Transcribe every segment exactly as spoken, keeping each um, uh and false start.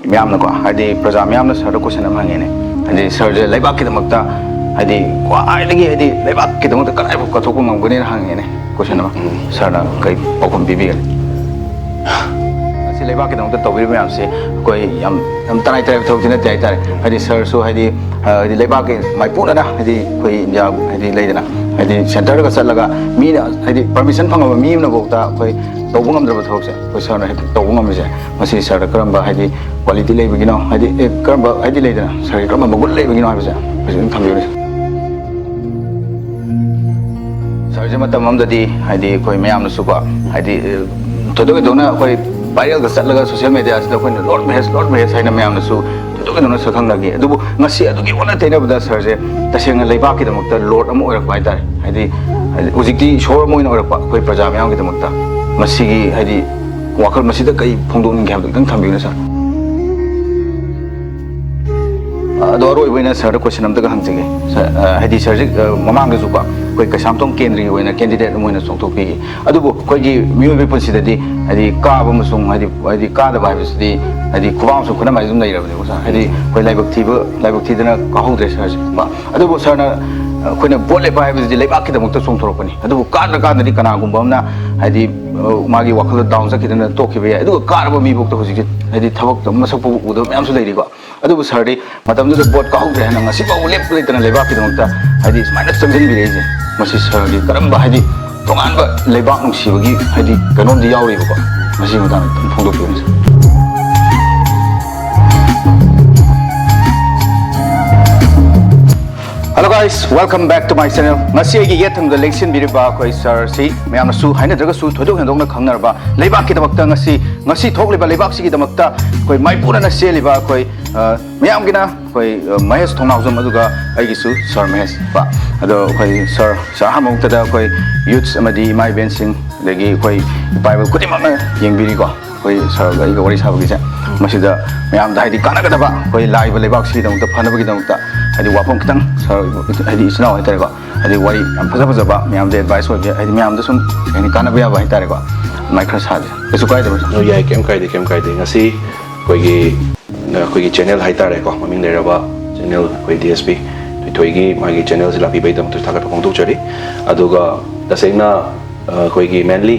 ꯃꯌꯥꯝꯅꯀꯣ, ꯍꯥꯏꯗꯤ ꯄ꯭ꯔꯖꯥ ꯃꯌꯥꯝꯅ ꯁꯥꯔꯗ ꯀꯣꯏꯁꯟ ꯑꯃ ꯍꯪꯉꯦꯅꯦ, ꯍꯥꯏꯗꯤ ꯁꯥꯔꯁꯦ ꯂꯩꯕꯥꯛꯀꯤꯗꯃꯛꯇ, ꯍꯥꯏꯗꯤ ꯈ꯭ꯋꯥꯏꯗꯒꯤ, ꯍꯥꯏꯗꯤ ꯂꯩꯕꯥꯛꯀꯤꯗꯃꯛꯇ ꯀꯗꯥꯏꯐꯥꯎ ꯀꯠꯊꯣꯛꯄ ꯉꯝꯒꯅꯤꯅ ꯍꯪꯉꯦꯅꯦ ꯀꯣꯏꯁꯟ ꯑꯃ꯫ ꯁꯥꯔꯅ ꯀꯩ ꯄꯥꯎꯈꯨꯝ ꯄꯤꯕꯤꯒꯅꯤ? ꯑꯁꯤ ꯂꯩꯕꯥꯛꯀꯤꯗꯃꯛꯇ ꯇꯧꯕꯤꯔꯤꯕ ꯃꯌꯥꯝꯁꯦ ꯑꯩꯈꯣꯏ ꯌꯥꯝ, ꯌꯥꯝ ꯇꯔꯥꯏ ꯇꯔꯥꯏꯕ ꯊꯕꯛꯇꯤ ꯅꯠꯇꯦ ꯍꯥꯏꯇꯥꯔꯦ꯫ ꯍꯥꯏꯗꯤ ꯁꯥꯔꯁꯨ ꯍꯥꯏꯗꯤ, ꯑ, ꯍꯥꯏꯗꯤ ꯂꯩꯕꯥꯛꯀꯤ ꯃꯥꯏꯄꯨꯅꯅ, ꯍꯥꯏꯗꯤ ꯑꯩꯈꯣꯏ ꯏꯟꯗꯤꯌꯥ, ꯍꯥꯏꯗꯤ ꯂꯩꯗꯅ, ꯍꯥꯏꯗꯤ ꯁꯦꯟꯇꯔꯒ ꯆꯠꯂꯒ ꯃꯤꯅ, ꯍꯥꯏꯗꯤ ꯄꯔꯃꯤꯁꯟ ꯐꯪꯉꯕ ꯃꯤ ꯑꯃꯅꯐꯥꯎꯗ ꯑꯩꯈꯣꯏ ꯇꯧꯕ ꯉꯝꯗ꯭ꯔꯕ ꯊꯕꯛꯁꯦ ꯑꯩꯈꯣꯏ ꯁꯥꯔꯅ ꯍꯦꯛꯇ ꯇꯧꯕ ꯉꯝꯃꯤꯁꯦ, ꯃꯁꯤ ꯁꯥꯔꯗ ꯀꯔꯝꯕ, ꯍꯥꯏꯗꯤ ꯀ꯭ꯋꯥꯂꯤꯇꯤ ꯂꯩꯕꯒꯤꯅꯣ, ꯍꯥꯏꯗꯤ, ꯑꯦ, ꯀꯔꯝꯕ, ꯍꯥꯏꯗꯤ ꯂꯩꯗꯅ, ꯁꯥꯔꯒꯤ ꯀꯔꯝꯕ ꯃꯒꯨꯟ ꯂꯩꯕꯒꯤꯅꯣ ꯍꯥꯏꯕꯁꯦ ꯑꯩꯈꯣꯏꯁꯨ ꯑꯗꯨꯝ ꯊꯝꯕꯤꯌꯨꯅꯦ꯫ ꯁꯥꯔꯁꯦ ꯃꯇꯝ ꯑꯃꯗꯗꯤ, ꯍꯥꯏꯗꯤ ꯑꯩꯈꯣꯏ ꯃꯌꯥꯝꯅꯁꯨꯀꯣ, ꯍꯥꯏꯗꯤ, ꯑꯦ, ꯊꯣꯏꯗꯣꯛ ꯍꯦꯟꯗꯣꯛꯅ ꯑꯩꯈꯣꯏ ꯚꯥꯏꯔꯦꯜꯒ ꯆꯠꯂꯒ ꯁꯣꯁꯤꯌꯦꯜ ꯃꯦꯗꯤꯌꯥꯁꯤꯗ ꯑꯩꯈꯣꯏꯅ "ꯂꯣꯔꯗ ꯃꯍꯦꯁ, ꯂꯣꯔꯗ ꯃꯍꯦꯁ" ꯍꯥꯏꯅ ꯃꯌꯥꯝꯅꯁꯨ ꯊꯣꯏꯗꯣꯛ ꯍꯦꯟꯗꯣꯛꯅ ꯁꯛꯈꯪꯅꯈꯤ꯫ ꯑꯗꯨꯕꯨ ꯉꯁꯤ ꯑꯗꯨꯒꯤ ꯑꯣꯟꯅ ꯇꯩꯅꯕꯗ ꯁꯥꯔꯁꯦ ꯇꯁꯦꯡꯅ ꯂꯩꯕꯥꯛꯀꯤꯗꯃꯛꯇ ꯂꯣꯔꯗ ꯑꯃ ꯑꯣꯏꯔꯛꯄ ꯍꯥꯏꯇꯥꯔꯦ꯫ ꯍꯥꯏꯗꯤ, ꯍꯥꯏꯗꯤ ꯍꯧꯖꯤꯛꯇꯤ ꯏꯁꯣꯔ ꯑꯃ ꯑꯣꯏꯅ ꯑꯣꯏꯔꯛꯄ ꯑꯩꯈꯣꯏ ꯄ꯭ꯔꯖꯥ ꯃꯌꯥꯝꯒꯤꯗꯃꯛꯇ꯫ ꯃꯁꯤꯒꯤ, ꯍꯥꯏꯗꯤ, ꯋꯥꯈꯜ ꯃꯁꯤꯗ ꯀꯔꯤ ꯐꯣꯡꯗꯣꯛꯅꯤꯡꯒꯦ ꯍꯥꯏꯕꯗꯣ ꯈꯤꯇꯪ ꯊꯝꯕꯤꯌꯨꯅꯦ, ꯁꯥꯔ꯫ ꯑꯗꯣ ꯑꯔꯣꯏꯕ ꯑꯣꯏꯅ ꯁꯥꯔꯗ ꯀꯣꯏꯁꯟ ꯑꯝꯇꯒ ꯍꯪꯖꯒꯦ꯫ ꯁꯥꯔ, ꯑ, ꯍꯥꯏꯗꯤ ꯁꯥꯔꯁꯦ, ꯑ, ꯃꯃꯥꯡꯗꯁꯨꯀꯣ ꯑꯩꯈꯣꯏ ꯀꯩꯁꯥꯝꯊꯣꯡ ꯀꯦꯟꯗ꯭ꯔꯒꯤ ꯑꯣꯏꯅ ꯀꯦꯟꯗꯤꯗꯦꯠ ꯑꯃ ꯑꯣꯏꯅ ꯆꯣꯡꯊꯣꯛꯄꯤꯈꯤ꯫ ꯑꯗꯨꯕꯨ ꯑꯩꯈꯣꯏꯒꯤ ꯃꯤꯑꯣꯏꯕꯒꯤ ꯄꯨꯟꯁꯤꯗꯗꯤ, ꯍꯥꯏꯗꯤ, ꯀꯥꯕ ꯑꯃꯁꯨꯡ, ꯍꯥꯏꯗꯤ, ꯍꯥꯏꯗꯤ, ꯀꯥꯗꯕ ꯍꯥꯏꯕꯁꯤꯗꯤ, ꯍꯥꯏꯗꯤ, ꯈꯨꯕꯥꯛ ꯑꯃꯁꯨꯡ ꯈꯨꯅꯝ ꯍꯥꯏꯗꯤ ꯑꯗꯨꯝ ꯂꯩꯔꯕꯅꯦꯕ, ꯁꯥꯔ꯫ ꯍꯥꯏꯗꯤ ꯑꯩꯈꯣꯏ ꯂꯥꯏꯕꯛ ꯊꯤꯕ, ꯂꯥꯏꯕꯛ ꯊꯤꯗꯅ ꯀꯥꯍꯧꯗ꯭ꯔꯦ ꯁꯥꯔꯁꯦ꯫ ꯑꯗꯨꯕꯨ ꯁꯥꯔꯅ, ꯑꯩꯈꯣꯏꯅ ꯚꯣꯠ ꯂꯦꯞꯄ ꯍꯥꯏꯕꯁꯤꯗꯤ ꯂꯩꯕꯥꯛꯀꯤꯗꯃꯛꯇ ꯆꯣꯡꯊꯣꯔꯛꯄꯅꯤ꯫ ꯑꯗꯨꯕꯨ ꯀꯥꯗ꯭ꯔꯀꯥꯟꯗꯗꯤ ꯀꯅꯥꯒꯨꯝꯕ ꯑꯃꯅ, ꯍꯥꯏꯗꯤ, ꯑ, ꯃꯥꯒꯤ ꯋꯥꯈꯜꯗ ꯗꯥꯎꯟ ꯆꯠꯈꯤꯗꯅ ꯇꯣꯛꯈꯤꯕ ꯌꯥꯏ꯫ ꯑꯗꯨꯒ ꯀꯥꯔꯕ ꯃꯤꯐꯥꯎꯗ ꯍꯧꯖꯤꯛꯁꯦ, ꯍꯥꯏꯗꯤ, ꯊꯕꯛꯇ ꯃꯁꯛ ꯐꯥꯎꯕ ꯎꯗꯕ ꯃꯌꯥꯝꯁꯨ ꯂꯩꯔꯤꯀꯣ꯫ ꯑꯗꯨꯕꯨ ꯁꯥꯔꯗꯤ ꯃꯇꯝꯗꯨꯗ ꯚꯣꯠ ꯀꯥꯍꯧꯗ꯭ꯔꯦ ꯍꯥꯏꯅ ꯉꯁꯤ ꯐꯥꯎꯕ ꯂꯦꯞꯄ ꯂꯩꯇꯅ ꯂꯩꯕꯥꯛꯀꯤꯗꯃꯛꯇ, ꯍꯥꯏꯗꯤ, ꯁꯨꯃꯥꯏꯅ ꯆꯪꯁꯤꯟꯕꯤꯔꯛꯏꯁꯦ, ꯃꯁꯤ ꯁꯥꯔꯒꯤ ꯀꯔꯝꯕ, ꯍꯥꯏꯗꯤ, ꯇꯣꯉꯥꯟꯕ ꯂꯩꯕꯥꯛ ꯅꯨꯡꯁꯤꯕꯒꯤ, ꯍꯥꯏꯗꯤ, ꯀꯩꯅꯣꯝꯗꯤ ꯌꯥꯎꯔꯤꯕꯀꯣ? ꯃꯁꯤꯒꯤ ꯃꯇꯥꯡꯗ ꯈꯤꯇꯪ ꯐꯣꯡꯗꯣꯛꯄꯤꯌꯨꯅꯦ, ꯁꯥꯔ꯫ Hello guys, welcome back to my channel. ꯉꯁꯤ ꯑꯩꯒꯤ ꯌꯦꯠ ꯊꯪꯕꯗ ꯂꯦꯡꯁꯤꯟꯕꯤꯔꯤꯕ ꯑꯩꯈꯣꯏ ꯁꯥꯔꯁꯤ ꯃꯌꯥꯝꯅꯁꯨ ꯍꯥꯏꯅꯗ꯭ꯔꯒꯁꯨ ꯊꯣꯏꯗꯣꯛ ꯍꯦꯟꯗꯣꯛꯅ ꯈꯪꯅꯔꯕ, ꯂꯩꯕꯥꯛꯀꯤꯗꯃꯛꯇ ꯉꯁꯤ, ꯉꯁꯤ ꯊꯣꯛꯂꯤꯕ ꯂꯩꯕꯥꯛꯁꯤꯒꯤꯗꯃꯛꯇ ꯑꯩꯈꯣꯏ ꯃꯥꯏꯄꯨꯅꯅ ꯆꯦꯜꯂꯤꯕ ꯑꯩꯈꯣꯏ, ꯑ, ꯃꯌꯥꯝꯒꯤꯅ ꯑꯩꯈꯣꯏ, ꯑ, ꯃꯍꯦꯁ ꯊꯣꯡꯅꯥꯎꯖꯝ, ꯑꯗꯨꯒ ꯑꯩꯒꯤꯁꯨ ꯁꯥꯔ ꯃꯍꯦꯁ ꯀꯣ꯫ ꯑꯗꯣ ꯑꯩꯈꯣꯏ ꯁꯥꯔ, ꯁꯥꯔ, ꯑꯍꯥꯟꯕ ꯃꯛꯇꯗ ꯑꯩꯈꯣꯏ ꯌꯨꯠꯁ ꯑꯃꯗꯤ ꯏꯃꯥ ꯏꯕꯦꯟꯁꯤꯡ, ꯑꯗꯒꯤ ꯑꯩꯈꯣꯏ ꯏꯄꯥ ꯏꯄꯨ ꯈꯨꯗꯤꯡꯃꯛꯅ ꯌꯦꯡꯕꯤꯔꯤꯀꯣ꯫ ꯑꯩꯈꯣꯏ ꯁꯥꯔꯒ ꯑꯩꯒ ꯋꯥꯔꯤ ꯁꯥꯕꯒꯤꯁꯦ, ꯃꯁꯤꯗ ꯃꯌꯥꯝꯗ, ꯍꯥꯏꯗꯤ, ꯀꯥꯟꯅꯒꯗꯕ, ꯑꯩꯈꯣꯏ ꯂꯥꯛꯏꯕ ꯂꯩꯕꯥꯛꯁꯤꯒꯤꯗꯃꯛꯇ, ꯐꯅꯕꯒꯤꯗꯃꯛꯇ, ꯍꯥꯏꯗꯤ, ꯋꯥꯐꯝ ꯈꯤꯇꯪ ꯁꯥꯔ, ꯍꯥꯏꯗꯤ, ꯏꯆꯤꯟ ꯏꯅꯥꯎ ꯍꯥꯏꯇꯥꯔꯦꯀꯣ, ꯍꯥꯏꯗꯤ, ꯋꯥꯔꯤ ꯌꯥꯝ ꯐꯖ ꯐꯖꯕ ꯃꯌꯥꯝꯗ ꯑꯦꯗꯚꯥꯏꯁ ꯑꯣꯏꯕ, ꯍꯥꯏꯗꯤ, ꯃꯌꯥꯝꯗ ꯁꯨꯝ, ꯍꯥꯏꯗꯤ, ꯀꯥꯟꯅꯕ ꯌꯥꯕ ꯍꯥꯏꯇꯥꯔꯦꯀꯣ, ꯑꯗꯨꯃꯥꯏꯅ ꯈꯔ ꯁꯥꯁꯦ꯫ ꯀꯩꯁꯨ ꯀꯥꯏꯗꯕ, ꯁꯥꯔ꯫ ꯑꯣ, ꯌꯥꯏ, ꯀꯩꯝ ꯀꯥꯏꯗꯦ, ꯀꯩꯝ ꯀꯥꯏꯗꯦ꯫ ꯉꯁꯤ ꯑꯩꯈꯣꯏꯒꯤ ꯑꯩꯈꯣꯏꯒꯤ ꯆꯦꯅꯦꯜ ꯍꯥꯏꯇꯥꯔꯦꯀꯣ, ꯃꯃꯤꯡ ꯂꯩꯔꯕ ꯆꯦꯅꯦꯜ ꯑꯩꯈꯣꯏ ꯗꯤ ꯑꯦꯁ ꯄꯤ ꯊꯣꯏꯊꯣꯏꯒꯤ ꯃꯥꯒꯤ ꯆꯦꯅꯦꯜꯁꯤ ꯂꯥꯛꯄꯤꯕꯒꯤꯗꯃꯛꯇ ꯊꯥꯒꯠꯄ ꯐꯣꯡꯗꯣꯛꯆꯔꯤ꯫ ꯑꯗꯨꯒ ꯇꯁꯦꯡꯅ ꯑꯩꯈꯣꯏꯒꯤ ꯃꯦꯟꯂꯤ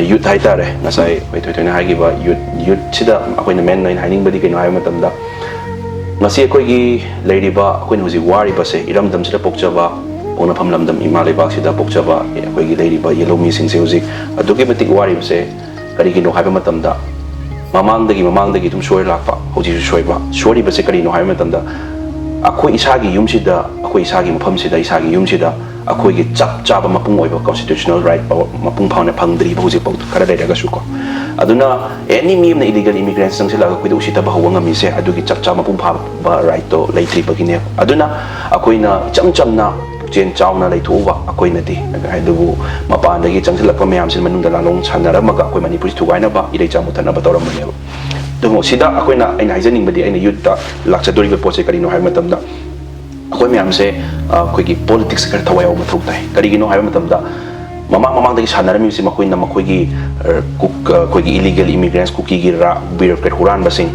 ꯌꯨꯠ ꯍꯥꯏꯇꯥꯔꯦ, ꯉꯁꯥꯏ ꯑꯩꯈꯣꯏ ꯊꯣꯏꯊꯣꯏꯅ ꯍꯥꯏꯈꯤꯕ ꯌꯨꯠ ꯌꯨꯠꯁꯤꯗ ꯑꯩꯈꯣꯏꯅ ꯃꯦꯟ ꯑꯣꯏꯅ ꯍꯥꯏꯅꯤꯡꯕꯗꯤ ꯀꯩꯅꯣ ꯍꯥꯏꯕ ꯃꯇꯝꯗ, ꯉꯁꯤ ꯑꯩꯈꯣꯏꯒꯤ ꯂꯩꯔꯤꯕ, ꯑꯩꯈꯣꯏꯅ ꯍꯧꯖꯤꯛ ꯋꯥꯔꯤꯕꯁꯦ, ꯏꯔꯝꯗꯝꯁꯤꯗ ꯄꯣꯛꯆꯕ, ꯄꯣꯛꯅꯐꯝ ꯂꯝꯗꯝ ꯏꯃꯥ ꯂꯩꯕꯥꯛꯁꯤꯗ ꯄꯣꯛꯆꯕ ꯑꯩꯈꯣꯏꯒꯤ ꯂꯩꯔꯤꯕ ꯌꯦꯜꯍꯧꯃꯤꯁꯤꯡꯁꯦ ꯍꯧꯖꯤꯛ ꯑꯗꯨꯛꯀꯤ ꯃꯇꯤꯛ ꯋꯥꯔꯤꯕꯁꯦ ꯀꯔꯤꯒꯤꯅꯣ ꯍꯥꯏꯕ ꯃꯇꯝꯗ, ꯃꯃꯥꯡꯗꯒꯤ ꯃꯃꯥꯡꯗꯒꯤ ꯑꯗꯨꯝ ꯁꯣꯏꯔ ꯂꯥꯛꯄ, ꯍꯧꯖꯤꯛꯁꯨ ꯁꯣꯏꯕ꯫ ꯁꯣꯏꯔꯤꯕꯁꯦ ꯀꯔꯤꯅꯣ ꯍꯥꯏꯕ ꯃꯇꯝꯗ, ꯑꯩꯈꯣꯏ ꯏꯁꯥꯒꯤ ꯌꯨꯝꯁꯤꯗ, ꯑꯩꯈꯣꯏ ꯏꯁꯥꯒꯤ ꯃꯐꯝꯁꯤꯗ, ꯏꯁꯥꯒꯤ ꯌꯨꯝꯁꯤꯗ ꯑꯩꯈꯣꯏꯒꯤ ꯆꯞ ꯆꯥꯕ ꯃꯄꯨꯡ ꯑꯣꯏꯕ constitutional right ꯃꯄꯨꯡ ꯐꯥꯅ ꯐꯪꯗ꯭ꯔꯤꯕ ꯍꯧꯖꯤꯛꯐꯥꯎ ꯈꯔ ꯂꯩꯔꯒꯁꯨ ꯀꯣ꯫ ꯑꯗꯨꯅ ꯑꯦꯅꯤ ꯃꯤ ꯑꯃꯅ ꯏꯂꯤꯒꯦꯜ ꯏꯃꯤꯒ꯭ꯔꯦꯟꯁ ꯆꯪꯁꯤꯜꯂꯛꯑꯒ ꯑꯩꯈꯣꯏꯗ ꯎꯁꯤꯠꯇꯕ ꯍꯧꯕ ꯉꯝꯃꯤꯁꯦ ꯑꯗꯨꯒꯤ ꯆꯞ ꯆꯥꯕ ꯃꯄꯨꯡ ꯐꯥꯕ ꯔꯥꯏꯠꯇꯣ ꯂꯩꯇ꯭ꯔꯤꯕꯒꯤꯅꯦ꯫ ꯑꯗꯨꯅ ꯑꯩꯈꯣꯏꯅ ꯏꯆꯝ ꯆꯝꯅ ꯄꯨꯛꯆꯦꯜ ꯆꯥꯎꯅ ꯂꯩꯊꯣꯛꯎꯕ ꯑꯩꯈꯣꯏꯅꯗꯤ, ꯑꯗꯨꯕꯨ ꯃꯄꯥꯟꯗꯒꯤ ꯆꯪꯁꯤꯜꯂꯛꯄ ꯃꯌꯥꯝꯁꯤꯅ ꯃꯅꯨꯡꯗ ꯂꯥꯂꯣꯡ ꯁꯥꯟꯅꯔꯝꯃꯒ ꯑꯩꯈꯣꯏ ꯃꯅꯤꯄꯨꯔꯁꯤ ꯊꯨꯒꯥꯏꯅꯕ, ꯏꯔꯩꯆꯥ ꯃꯨꯊꯠꯅꯕ ꯇꯧꯔꯝꯕꯅꯦꯕ꯫ ꯑꯗꯨꯕꯨ ꯁꯤꯗ ꯑꯩꯈꯣꯏꯅ, ꯑꯩꯅ ꯍꯥꯏꯖꯅꯤꯡꯕꯗꯤ, ꯑꯩꯅ ꯌꯨꯠꯇ ꯂꯥꯛꯆꯗꯣꯔꯤꯕ ꯄꯣꯠꯁꯦ ꯀꯔꯤꯅꯣ ꯍꯥꯏꯕ ꯃꯇꯝꯗ, ꯑꯩꯈꯣꯏ ꯃꯌꯥꯝꯁꯦ, ꯑ, ꯑꯩꯈꯣꯏꯒꯤ ꯄꯣꯂꯤꯇꯤꯛꯁ ꯈꯔ ꯊꯋꯥꯏ ꯌꯥꯎꯕ ꯃꯊꯧ ꯇꯥꯏ꯫ ꯀꯔꯤꯒꯤꯅꯣ ꯍꯥꯏꯕ ꯃꯇꯝꯗ, ꯃꯃꯥꯡ ꯃꯃꯥꯡꯗꯒꯤ ꯁꯥꯟꯅꯔꯝꯃꯤꯕꯁꯤ ꯃꯈꯣꯏꯅ ꯃꯈꯣꯏꯒꯤ, ꯑ, ꯀꯨꯛ-, ꯑ, ꯑꯩꯈꯣꯏꯒꯤ ꯏꯂꯤꯒꯦꯜ ꯏꯃꯤꯒ꯭ꯔꯦꯟꯁ, ꯀꯨꯀꯤꯒꯤ ꯔꯥ-, ꯕ꯭ꯌꯨꯔꯣꯀ꯭ꯔꯦꯠ ꯍꯨꯔꯥꯟꯕꯁꯤꯡ,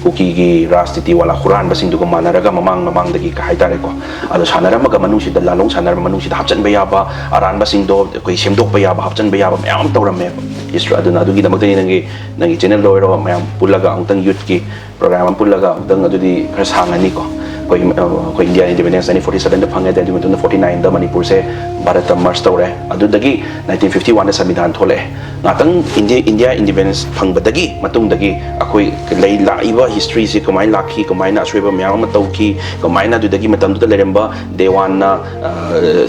ꯀꯨꯀꯤꯒꯤ ꯔꯥꯖꯅꯤꯇꯤ ꯋꯥꯂꯥ ꯍꯨꯔꯥꯟꯕꯁꯤꯡꯗꯨꯒ ꯃꯥꯟꯅꯔꯒ ꯃꯃꯥꯡ ꯃꯃꯥꯡꯗꯒꯤ ꯀ-, ꯍꯥꯏꯇꯥꯔꯦꯀꯣ, ꯑꯗꯣ ꯁꯥꯟꯅꯔꯝꯃꯒ ꯃꯅꯨꯡꯁꯤꯗ ꯂꯥꯂꯣꯡ ꯁꯥꯟꯅꯔꯝꯕ ꯃꯅꯨꯡꯁꯤꯗ ꯍꯥꯞꯆꯤꯟꯕ ꯌꯥꯕ, ꯑꯔꯥꯟꯕꯁꯤꯡꯗꯣ ꯑꯩꯈꯣꯏ ꯁꯦꯝꯗꯣꯛꯄ ꯌꯥꯕ, ꯍꯥꯞꯆꯤꯟꯕ ꯌꯥꯕ ꯃꯌꯥꯝ ꯑꯃ ꯇꯧꯔꯝꯃꯦꯕ꯫ ꯏꯁ, ꯑꯗꯨꯅ ꯑꯗꯨꯒꯤꯗꯃꯛꯇꯅꯤ ꯅꯪꯒꯤ, ꯅꯪꯒꯤ ꯆꯦꯅꯦꯜꯗ ꯑꯣꯏꯔꯣ, ꯃꯌꯥꯝ ꯄꯨꯜꯂꯒ ꯑꯃꯨꯛꯇꯪ ꯌꯨꯠꯀꯤ ꯄ꯭ꯔꯣꯒ꯭ꯔꯥꯝ ꯑꯃ ꯄꯨꯜꯂꯒ ꯑꯃꯨꯛꯇꯪ ꯑꯗꯨꯗꯤ ꯈꯔ ꯁꯥꯡꯉꯅꯤꯀꯣ꯫ ꯑꯩꯈꯣꯏ, ꯑ, ꯑꯩꯈꯣꯏ ꯏꯟꯗꯤꯌꯥ ꯏꯟꯗꯤꯄꯦꯟꯗꯦꯟꯁ ꯅꯥꯏꯟꯇꯤꯟ ꯐꯣꯔꯇꯤ ꯁꯕꯦꯟꯗ ꯐꯪꯉꯦ, ꯑꯗꯨꯒꯤ ꯃꯇꯨꯡꯗ ꯐꯣꯔꯇꯤ ꯅꯥꯏꯟꯗ ꯃꯅꯤꯄꯨꯔꯁꯦ ꯚꯥꯔꯠꯇ ꯃꯔꯁ ꯇꯧꯔꯦ, ꯑꯗꯨꯗꯒꯤ ꯅꯥꯏꯟꯇꯤꯟ ꯐꯤꯐꯇꯤ ꯋꯥꯟꯗ ꯁꯪꯕꯤꯙꯥꯟ ꯊꯣꯛꯂꯛꯑꯦ꯫ ꯉꯥꯛꯇꯪ ꯏꯟꯗꯤꯌꯥ, ꯏꯟꯗꯤꯌꯥ ꯏꯟꯗꯤꯄꯦꯟꯗꯦꯟꯁ ꯐꯪꯕꯗꯒꯤ ꯃꯇꯨꯡꯗꯒꯤ ꯑꯩꯈꯣꯏ ꯂꯩ, ꯂꯥꯛꯏꯕ ꯍꯤꯁꯇ꯭ꯔꯤꯁꯤ ꯀꯃꯥꯏꯅ ꯂꯥꯛꯈꯤ, ꯀꯃꯥꯏꯅ ꯑꯁꯣꯏꯕ ꯃꯌꯥꯝ ꯑꯃ ꯇꯧꯈꯤ, ꯀꯃꯥꯏꯅ ꯑꯗꯨꯗꯒꯤ ꯃꯇꯝꯗꯨꯗ ꯂꯩꯔꯝꯕ ꯗꯦꯋꯥꯟꯅ, ꯑ,